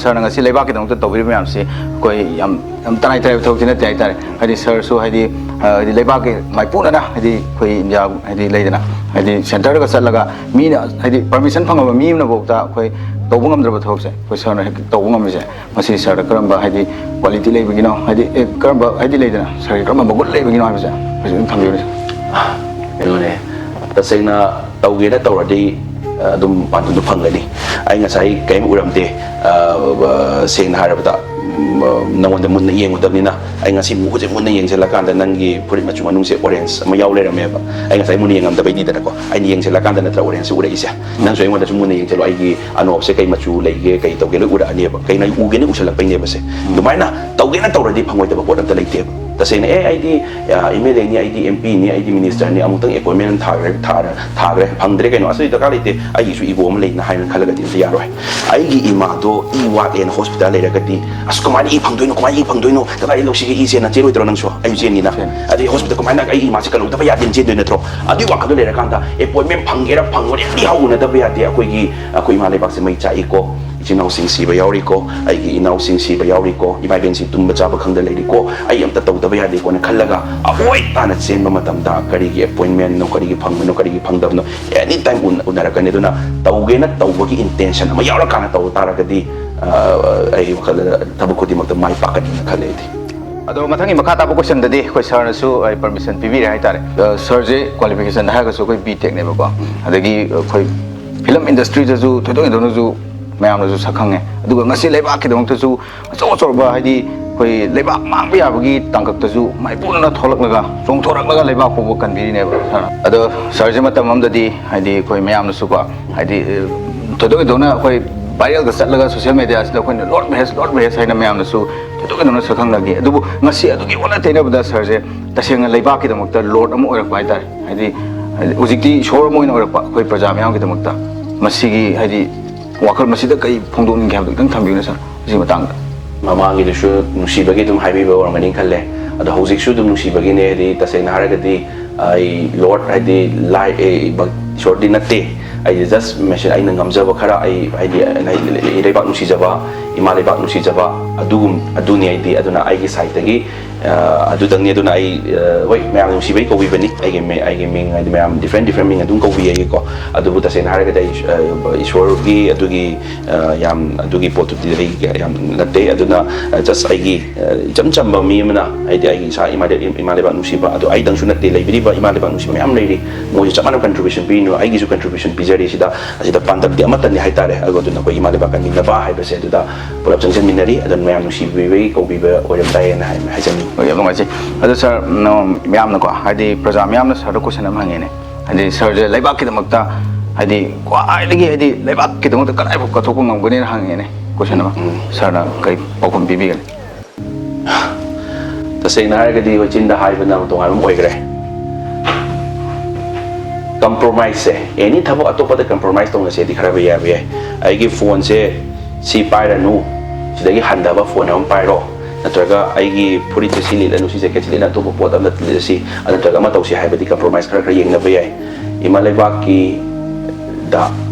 ꯁꯥꯔꯅ ꯉꯁꯤ ꯂꯩꯕꯥꯛꯀꯤꯗꯃꯛꯇ ꯇꯧꯕꯤꯔꯤꯕ ꯃꯌꯥꯝꯁꯤ ꯑꯩꯈꯣꯏ ꯌꯥꯝ, ꯌꯥꯝ ꯇꯔꯥꯏ ꯇꯔꯥꯏꯕ ꯊꯕꯛꯇꯤ ꯅꯠꯇꯦ ꯍꯥꯏꯇꯥꯔꯦ꯫ ꯍꯥꯏꯗꯤ ꯁꯥꯔꯁꯨ ꯍꯥꯏꯗꯤ, ꯑ, ꯍꯥꯏꯗꯤ ꯂꯩꯕꯥꯛꯀꯤ ꯃꯥꯏꯄꯨꯅꯅ ꯍꯥꯏꯗꯤ ꯑꯩꯈꯣꯏ ꯏꯟꯗꯤꯌꯥ ꯍꯥꯏꯗꯤ ꯂꯩꯗꯅ ꯍꯥꯏꯗꯤ centreꯗꯒ ꯆꯠꯂꯒ ꯃꯤꯅ ꯍꯥꯏꯗꯤ permission ꯐꯪꯉꯕ ꯃꯤ ꯑꯃꯅꯐꯥꯎꯗ ꯑꯩꯈꯣꯏ ꯇꯧꯕ ꯉꯝꯗ꯭ꯔꯕ ꯊꯕꯛꯁꯦ ꯑꯩꯈꯣꯏ ꯁꯥꯔꯅ ꯍꯦꯛ ꯇꯧꯕ ꯉꯝꯃꯤꯁꯦ, ꯃꯁꯤ ꯁꯥꯔꯗ ꯀꯔꯝꯕ ꯍꯥꯏꯗꯤ quality ꯂꯩꯕꯒꯤꯅꯣ? ꯍꯥꯏꯗꯤ, ꯑꯦ, ꯀꯔꯝꯕ ꯍꯥꯏꯗꯤ ꯂꯩꯗꯅ ꯁꯥꯔꯒꯤ ꯀꯔꯝꯕ ꯃꯒꯨꯟ ꯂꯩꯕꯒꯤꯅꯣ ꯍꯥꯏꯕꯁꯦ ꯑꯩꯈꯣꯏꯁꯨ ꯑꯗꯨꯝ ꯊꯝꯕꯤꯌꯨꯅꯦ꯫ ꯀꯩꯅꯣꯅꯦ, ꯇꯁꯦꯡꯅ ꯇꯧꯒꯦꯅ ꯇꯧꯔꯗꯤ, ꯑ, ꯑꯗꯨꯝ ꯄꯥꯟꯗꯝꯗꯨ ꯐꯪꯒꯅꯤ꯫ ꯑꯩ ꯉꯁꯥꯏ ꯀꯔꯤꯝ ꯎꯔꯝꯗꯦ, ꯑ, ꯑ, ꯁꯦꯡꯅ ꯍꯥꯏꯔꯕꯗ, ꯎꯝ, ꯑ, ꯅꯉꯣꯟꯗ ꯃꯨꯟꯅ ꯌꯦꯡꯉꯨꯗꯕꯅꯤꯅ꯫ ꯑꯩ ꯉꯁꯤ ꯍꯧꯖꯤꯛ ꯃꯨꯟꯅ ꯌꯦꯡꯁꯤꯜꯂꯀꯥꯟꯗ ꯅꯪꯒꯤ ꯐꯨꯔꯤꯠ ꯃꯆꯨ ꯃꯅꯨꯡꯁꯦ orange ꯑꯃ ꯌꯥꯎ ꯂꯩꯔꯝꯃꯦꯕ꯫ ꯑꯩ ꯉꯁꯥꯏ ꯃꯨꯟꯅ ꯌꯦꯡꯉꯝꯗꯕꯩꯅꯤꯗꯅꯀꯣ꯫ ꯑꯩꯅ ꯌꯦꯡꯁꯤꯜꯂꯀꯥꯟꯗ ꯅꯠꯇ꯭ꯔ orangeꯁꯦ ꯎꯔꯛꯏꯁꯦ꯫ ꯅꯪꯁꯨ ꯑꯩꯉꯣꯟꯗ ꯁꯨꯝ ꯃꯨꯟꯅ ꯌꯦꯡꯁꯤꯜꯂꯣ, ꯑꯩꯒꯤ ꯑꯅꯣꯞꯁꯦ ꯀꯩ ꯃꯆꯨ ꯂꯩꯒꯦ, ꯀꯩ ꯇꯧꯒꯦ, ꯂꯣꯏ ꯎꯔꯛꯑꯅꯦꯕ꯫ ꯀꯩꯅꯣ ꯑꯩ ꯎꯒꯦꯅ ꯎꯁꯜꯂꯛꯄꯩꯅꯦꯕꯁꯦ꯫ ꯑꯗꯨꯃꯥꯏꯅ ꯇꯧꯒꯦꯅ ꯇꯧꯔꯗꯤ ꯐꯪꯉꯣꯏꯗꯕ ꯄꯣꯠ ꯑꯝꯇ ꯂꯩꯇꯦꯕ꯫ ꯇꯁꯦꯡꯅ ꯑꯦ ꯑꯩꯗꯤ ꯑꯦꯝ ꯑꯦꯜ ꯑꯦꯅꯤ, ꯑꯩꯗꯤ ꯑꯦꯝ ꯄꯤꯅꯤ, ꯑꯩꯗꯤ ꯃꯤꯅꯤꯁꯇꯔꯅꯤ, ꯑꯃꯨꯛꯇꯪ ꯑꯦꯄꯣꯏꯟꯃꯦꯟ ꯊꯥꯈ꯭ꯔꯦ, ꯊꯥꯔ ꯊꯥꯈ꯭ꯔꯦ, ꯐꯪꯗ꯭ꯔꯦ ꯀꯩꯅꯣ, ꯑꯁꯤꯗꯤ ꯗꯔꯀꯥꯔ ꯂꯩꯇꯦ, ꯑꯩꯒꯤꯁꯨ ꯏꯒꯣ ꯑꯃ ꯂꯩꯅ ꯍꯥꯏꯅ ꯈꯜꯂꯒꯗꯤ ꯑꯝꯇ ꯌꯥꯔꯣꯏ꯫ ꯑꯩꯒꯤ ꯏꯃꯥꯗꯣ ꯏ ꯋꯥꯠꯂꯦꯅ ꯍꯣꯁꯄꯤꯇꯥꯜ ꯂꯩꯔꯒꯗꯤ, ꯑꯁ ꯀꯃꯥꯏꯅ ꯏ ꯐꯪꯗꯣꯏꯅꯣ, ꯀꯃꯥꯏꯅ ꯏ ꯐꯪꯗꯣꯏꯅꯣ, ꯀꯗꯥꯏꯗ ꯂꯧꯁꯤꯒꯦ ꯏꯁꯦꯅ ꯆꯦꯜꯂꯣꯏꯗ꯭ꯔꯣ ꯅꯪꯁꯨ? ꯑꯩꯁꯨ ꯆꯦꯟꯅꯤꯅ꯫ ꯑꯗꯩ ꯍꯣꯁꯄꯤꯇꯥꯜ ꯀꯃꯥꯏꯅ ꯑꯩꯒꯤ ꯏꯃꯥꯁꯦ ꯀꯜꯍꯧꯗꯕ ꯌꯥꯗꯦꯅ ꯆꯦꯟꯗꯣꯏ ꯅꯠꯇ꯭ꯔꯣ? ꯑꯗꯨꯒꯤ ꯋꯥꯈꯜꯗꯣ ꯂꯩꯔꯀꯥꯟꯗ ꯑꯦꯄꯣꯏꯟꯃꯦꯟ ꯐꯪꯒꯦꯔꯥ ꯐꯪꯉꯣꯏꯔꯥ ꯑꯝꯇ ꯍꯧꯅꯗꯕ ꯌꯥꯗꯦ꯫ ꯑꯩꯈꯣꯏꯒꯤ ꯑꯩꯈꯣꯏ ꯏꯃꯥ ꯂꯩꯕꯥꯛꯁꯦ ꯃꯩ ꯆꯥꯛꯏꯀꯣ, ꯏꯆꯤꯟ ꯏꯅꯥꯎꯁꯤꯡ ꯁꯤꯕ ꯌꯥꯎꯔꯤꯀꯣ, ꯑꯩꯒꯤ ꯏꯅꯥꯎꯁꯤꯡ ꯁꯤꯕ ꯌꯥꯎꯔꯤꯀꯣ, ꯏꯃꯥ ꯏꯕꯦꯟꯁꯤꯡ ꯇꯨꯝꯕ ꯆꯥꯕ ꯈꯪꯗ ꯂꯩꯔꯤꯀꯣ, ꯑꯩ ꯑꯝꯇ ꯇꯧꯗꯕ ꯌꯥꯗꯦꯀꯣꯅ ꯈꯜꯂꯒ ꯑꯋꯣꯏ ꯇꯥꯅ ꯆꯦꯟꯕ ꯃꯇꯝꯗ ꯀꯔꯤꯒꯤ ꯑꯦꯄꯣꯏꯟꯃꯦꯟꯅꯣ, ꯀꯔꯤꯒꯤ ꯐꯪꯕꯅꯣ, ꯀꯔꯤꯒꯤ ꯐꯪꯗꯕꯅꯣ, ꯑꯦꯅꯤ ꯇꯥꯏꯝ ꯎꯅꯔꯛꯀꯅꯤ꯫ ꯑꯗꯨꯅ ꯇꯧꯒꯦꯅ ꯇꯧꯕꯒꯤ ꯏꯟꯇꯦꯟꯁꯟ ꯑꯃ ꯌꯥꯎꯔꯀꯥꯟꯗ ꯇꯧ ꯇꯥꯔꯒꯗꯤ ꯑ, ꯑꯩ ꯋꯥꯈꯜꯗ ꯊꯕꯛ ꯈꯨꯗꯤꯡꯃꯛꯇ ꯃꯥꯏ ꯄꯥꯛꯀꯅꯤꯅ ꯈꯜꯂꯦ ꯑꯩꯗꯤ꯫ ꯑꯗꯣ ꯃꯊꯪꯒꯤ ꯃꯈꯥ ꯇꯥꯕ ꯀꯣꯏꯁꯟꯗꯗꯤ ꯑꯩꯈꯣꯏ ꯁꯥꯔꯅꯁꯨ ꯑꯩ ꯄꯔꯃꯤꯁꯟ ꯄꯤꯕꯤꯔꯦ ꯍꯥꯏꯇꯥꯔꯦ꯫ ꯑ, ꯁꯥꯔꯁꯦ ꯀ꯭ꯋꯥꯂꯤꯐꯤꯀꯦꯁꯟꯗ ꯍꯥꯏꯔꯒꯁꯨ ꯑꯩꯈꯣꯏ ꯕꯤ ꯇꯦꯛꯅꯦꯕꯀꯣ꯫ ꯑꯗꯒꯤ ꯑꯩꯈꯣꯏ ꯐꯤꯂꯝ ꯏꯟꯗꯁꯇ꯭ꯔꯤꯗꯁꯨ ꯊꯣꯏꯗꯣꯛ ꯍꯦꯟꯗꯣꯛꯅꯁꯨ ꯃꯌꯥꯝꯅꯁꯨ ꯁꯛ ꯈꯪꯉꯦ, ꯑꯗꯨꯒ ꯉꯁꯤ ꯂꯩꯕꯥꯛꯀꯤꯗꯃꯛꯇꯁꯨ ꯑꯆꯧ ꯑꯆꯧꯕ, ꯍꯥꯏꯗꯤ ꯑꯩꯈꯣꯏ ꯂꯩꯕꯥꯛ ꯃꯥꯡꯕ ꯌꯥꯕꯒꯤ ꯇꯥꯡꯀꯛꯇꯁꯨ ꯃꯥꯏꯄꯨꯅꯅ ꯊꯣꯛꯂꯛꯂꯒ, ꯆꯣꯡꯊꯣꯔꯛꯂꯒ ꯂꯩꯕꯥꯛ ꯐꯥꯎꯕ ꯀꯟꯕꯤꯔꯤꯅꯦꯕ ꯁꯥꯔꯅ꯫ ꯑꯗꯣ ꯁꯥꯔꯁꯦ ꯃꯇꯝ ꯑꯃꯗꯗꯤ, ꯍꯥꯏꯗꯤ ꯑꯩꯈꯣꯏ ꯃꯌꯥꯝꯅꯁꯨꯀꯣ, ꯍꯥꯏꯗꯤ ꯑ, ꯊꯣꯏꯗꯣꯛ ꯍꯦꯟꯗꯣꯛꯅ ꯑꯩꯈꯣꯏ ꯚꯥꯏꯔꯦꯜꯒ ꯆꯠꯂꯒ ꯁꯣꯁꯤꯌꯦꯜ ꯃꯦꯗꯤꯌꯥꯁꯤꯗ ꯑꯩꯈꯣꯏꯅ "ꯂꯣꯔꯗ ꯃꯍꯦꯁ, ꯂꯣꯔꯗ ꯃꯍꯦꯁ" ꯍꯥꯏꯅ ꯃꯌꯥꯝꯅꯁꯨ ꯊꯣꯏꯗꯣꯛ ꯍꯦꯟꯗꯣꯛꯅ ꯁꯛꯈꯪꯅꯈꯤ꯫ ꯑꯗꯨꯕꯨ ꯉꯁꯤ ꯑꯗꯨꯒꯤ ꯑꯣꯟꯅ ꯇꯩꯅꯕꯗ ꯁꯥꯔꯁꯦ ꯇꯁꯦꯡꯅ ꯂꯩꯕꯥꯛꯀꯤꯗꯃꯛꯇ ꯂꯣꯔꯗ ꯑꯃ ꯑꯣꯏꯔꯛꯄ ꯍꯥꯏꯇꯥꯔꯦ꯫ ꯍꯥꯏꯗꯤ, ꯍꯥꯏꯗꯤ ꯍꯧꯖꯤꯛꯇꯤ ꯏꯁꯣꯔ ꯑꯃ ꯑꯣꯏꯅ ꯑꯣꯏꯔꯛꯄ ꯑꯩꯈꯣꯏ ꯄ꯭ꯔꯖꯥ ꯃꯌꯥꯝꯒꯤꯗꯃꯛꯇ꯫ ꯃꯁꯤꯒꯤ, ꯍꯥꯏꯗꯤ, ꯋꯥꯈꯜ ꯃꯁꯤꯗ ꯀꯔꯤ ꯐꯣꯡꯗꯣꯛꯅꯤꯡꯒꯦ ꯍꯥꯏꯕꯗꯨ ꯈꯤꯇꯪ ꯊꯝꯕꯤꯌꯨꯅꯦ ꯁꯥꯔ, ꯃꯁꯤꯒꯤ ꯃꯇꯥꯡꯗ꯫ ꯃꯃꯥꯡꯒꯤꯗꯨꯁꯨ ꯅꯨꯡꯁꯤꯕꯒꯤ ꯑꯗꯨꯝ ꯍꯥꯏꯕꯤꯕ ꯑꯣꯏꯔꯝꯒꯅꯤ ꯈꯜꯂꯦ꯫ ꯑꯗꯣ ꯍꯧꯖꯤꯛꯁꯨ ꯑꯗꯨꯝ ꯅꯨꯡꯁꯤꯕꯒꯤꯅꯦ, ꯍꯥꯏꯗꯤ ꯇꯁꯦꯡꯅ ꯍꯥꯏꯔꯒꯗꯤ ꯑꯩ ꯂꯣꯔꯗ, ꯍꯥꯏꯗꯤ ꯂꯥꯏ, ꯑꯩ ꯚꯛ-, ꯏꯁꯣꯔꯗꯤ ꯅꯠꯇꯦ꯫ ꯑꯩꯗꯤ ꯖꯁ ꯃꯦꯁꯦꯖ, ꯑꯩꯅ ꯉꯝꯖꯕ ꯈꯔ, ꯑꯩ ꯍꯥꯏꯗꯤ ꯑꯩ ꯂꯩꯕꯥꯛ ꯅꯨꯡꯁꯤꯖꯕ, ꯏꯃꯥ ꯂꯩꯕꯥꯛ ꯅꯨꯡꯁꯤꯖꯕ ꯑꯗꯨꯒꯨꯝ-, ꯑꯗꯨꯅꯤ ꯑꯩꯗꯤ꯫ ꯑꯗꯨꯅ ꯑꯩꯒꯤ ꯁꯥꯏꯠꯇꯒꯤ ꯑ, ꯑꯗꯨꯗꯪꯅꯤ꯫ ꯑꯗꯨꯅ ꯑꯩ, ꯑ, ꯍꯣꯏ, ꯃꯌꯥꯝ ꯅꯨꯡꯁꯤꯕꯩ ꯀꯧꯕꯤꯕꯅꯤ꯫ ꯑꯩꯒꯤ ꯃꯤ-, ꯑꯩꯒꯤ ꯃꯤꯡ ꯍꯥꯏꯗꯤ ꯃꯌꯥꯝ ꯗꯤꯐ꯭ꯔꯦꯟ ꯗꯤꯐ꯭ꯔꯦꯟ ꯃꯤꯡ ꯑꯗꯨꯝ ꯀꯧꯕꯤꯌꯦꯀꯣ꯫ ꯑꯗꯨꯕꯨ ꯇꯁꯦꯡꯅ ꯍꯥꯏꯔꯒꯗꯤ ꯑꯩ, ꯑ, ꯏꯁꯣꯔꯒꯤ ꯑꯗꯨꯒꯤ, ꯑ, ꯌꯥꯝ ꯑꯗꯨꯒꯤ ꯄꯣꯠꯇꯨꯗꯤ ꯑꯩ ꯌꯥꯝ ꯅꯠꯇꯦ꯫ ꯑꯗꯨꯅ, ꯑ, ꯖꯁ ꯑꯩꯒꯤ, ꯑ, ꯏꯆꯝ ꯆꯝꯕ ꯃꯤ ꯑꯃꯅ, ꯍꯥꯏꯗꯤ ꯑꯩꯒꯤ ꯏꯁꯥ ꯏꯃꯥ ꯂꯩ-, ꯏꯃꯥ ꯂꯩꯕꯥꯛ ꯅꯨꯡꯁꯤꯕ, ꯑꯗꯣ ꯑꯩꯗꯪꯁꯨ ꯅꯠꯇꯦ, ꯂꯩꯕꯤꯔꯤꯕ ꯏꯃꯥ ꯂꯩꯕꯥꯛ ꯅꯨꯡꯁꯤꯕ ꯃꯌꯥꯝ ꯂꯩꯔꯤ, ꯃꯣꯏꯁꯨ ꯆꯞ ꯃꯥꯟꯅꯕ ꯀꯟꯇ꯭ꯔꯤꯕ꯭ꯌꯨꯁꯟ ꯄꯤꯔꯤꯅꯣ, ꯑꯩꯒꯤꯁꯨ ꯀꯟꯇ꯭ꯔꯤꯕ꯭ꯌꯨꯁꯟ ꯄꯤꯖꯔꯤ꯫ ꯁꯤꯗ, ꯑꯁꯤꯗ ꯄꯥꯟꯗꯝꯗꯤ ꯑꯃꯠꯇꯅꯤ ꯍꯥꯏꯇꯥꯔꯦ꯫ ꯑꯗꯣ ꯑꯗꯨꯅ ꯑꯩꯈꯣꯏ ꯏꯃꯥ ꯂꯩꯕꯥꯛ ꯀꯟꯕꯤꯅꯕ ꯍꯥꯏꯕꯁꯦ ꯑꯗꯨꯗ ꯄꯨꯂꯞ ꯆꯪꯁꯤꯟꯃꯤꯟꯅꯔꯤ꯫ ꯑꯗꯨꯅ ꯃꯌꯥꯝ ꯅꯨꯡꯁꯤꯕꯤꯕꯒꯤ ꯀꯧꯕꯤꯕ ꯑꯣꯏꯔꯝ ꯇꯥꯏꯌꯦꯅ ꯍꯥꯏ-, ꯍꯥꯏꯖꯅꯤꯡꯉꯤ꯫ ꯍꯣꯏ, ꯌꯥꯝ ꯅꯨꯡꯉꯥꯏꯖꯩ꯫ ꯑꯗꯣ ꯁꯥꯔ, ꯅ-, ꯃꯌꯥꯝꯅꯀꯣ, ꯍꯥꯏꯗꯤ ꯄ꯭ꯔꯖꯥ ꯃꯌꯥꯝꯅ ꯁꯥꯔꯗ ꯀꯣꯏꯁꯟ ꯑꯃ ꯍꯪꯉꯦꯅꯦ, ꯍꯥꯏꯗꯤ ꯁꯥꯔꯁꯦ ꯂꯩꯕꯥꯛꯀꯤꯗꯃꯛꯇ, ꯍꯥꯏꯗꯤ ꯈ꯭ꯋꯥꯏꯗꯒꯤ, ꯍꯥꯏꯗꯤ ꯂꯩꯕꯥꯛꯀꯤꯗꯃꯛꯇ ꯀꯗꯥꯏꯐꯥꯎ ꯀꯠꯊꯣꯛꯄ ꯉꯝꯒꯅꯤꯅ ꯍꯪꯉꯦꯅꯦ ꯀꯣꯏꯁꯟ ꯑꯃ꯫ ꯎꯝ꯫ ꯁꯥꯔꯅ ꯀꯔꯤ ꯄꯥꯎꯈꯨꯝ ꯄꯤꯕꯤꯒꯅꯤ? ꯇꯁꯦꯡꯅ ꯍꯥꯏꯔꯒꯗꯤ ꯍꯣꯏ, ꯆꯤꯟꯗ ꯍꯥꯏꯕꯅ ꯇꯣꯉꯥꯟꯕ ꯑꯃ ꯑꯣꯏꯈ꯭ꯔꯦ꯫ ꯀꯝꯄ꯭ꯔꯣꯃꯥꯏꯁꯁꯦ, ꯑꯦꯅꯤ ꯊꯕꯛ ꯑꯇꯣꯞꯄꯗ ꯀꯝꯄ꯭ꯔꯣꯃꯥꯏꯁ ꯇꯧꯅꯁꯦꯗꯤ ꯈꯔꯕꯨ ꯌꯥꯕ ꯌꯥꯏ꯫ ꯑꯩꯒꯤ ꯐꯣꯟꯁꯦ ꯁꯤ ꯄꯥꯏꯔꯅꯨ, ꯁꯤꯗꯒꯤ ꯍꯟꯊꯕ ꯐꯣꯟ ꯑꯃ ꯄꯥꯏꯔꯣ, ꯅꯠꯇ꯭ꯔꯒ ꯑꯩꯒꯤ ꯐꯨꯔꯤꯠꯁꯦ ꯁꯤ ꯂꯤꯠꯂꯅꯨ, ꯁꯤ ꯖꯦꯀꯦꯠꯁꯦ ꯂꯤꯠꯂꯅꯨ, ꯑꯇꯣꯞꯄ ꯄꯣꯠ ꯑꯃꯗ ꯂꯤꯠꯂꯁꯤ, ꯅꯠꯇ꯭ꯔꯒ ꯑꯃ ꯇꯧꯁꯤ ꯍꯥꯏꯕꯗꯤ ꯀꯝꯄ꯭ꯔꯣꯃꯥꯏꯁ ꯈꯔ ꯈꯔ ꯌꯦꯡꯅꯕ ꯌꯥꯏ꯫ ꯏꯃꯥ ꯂꯩꯕꯥꯛꯀꯤꯗ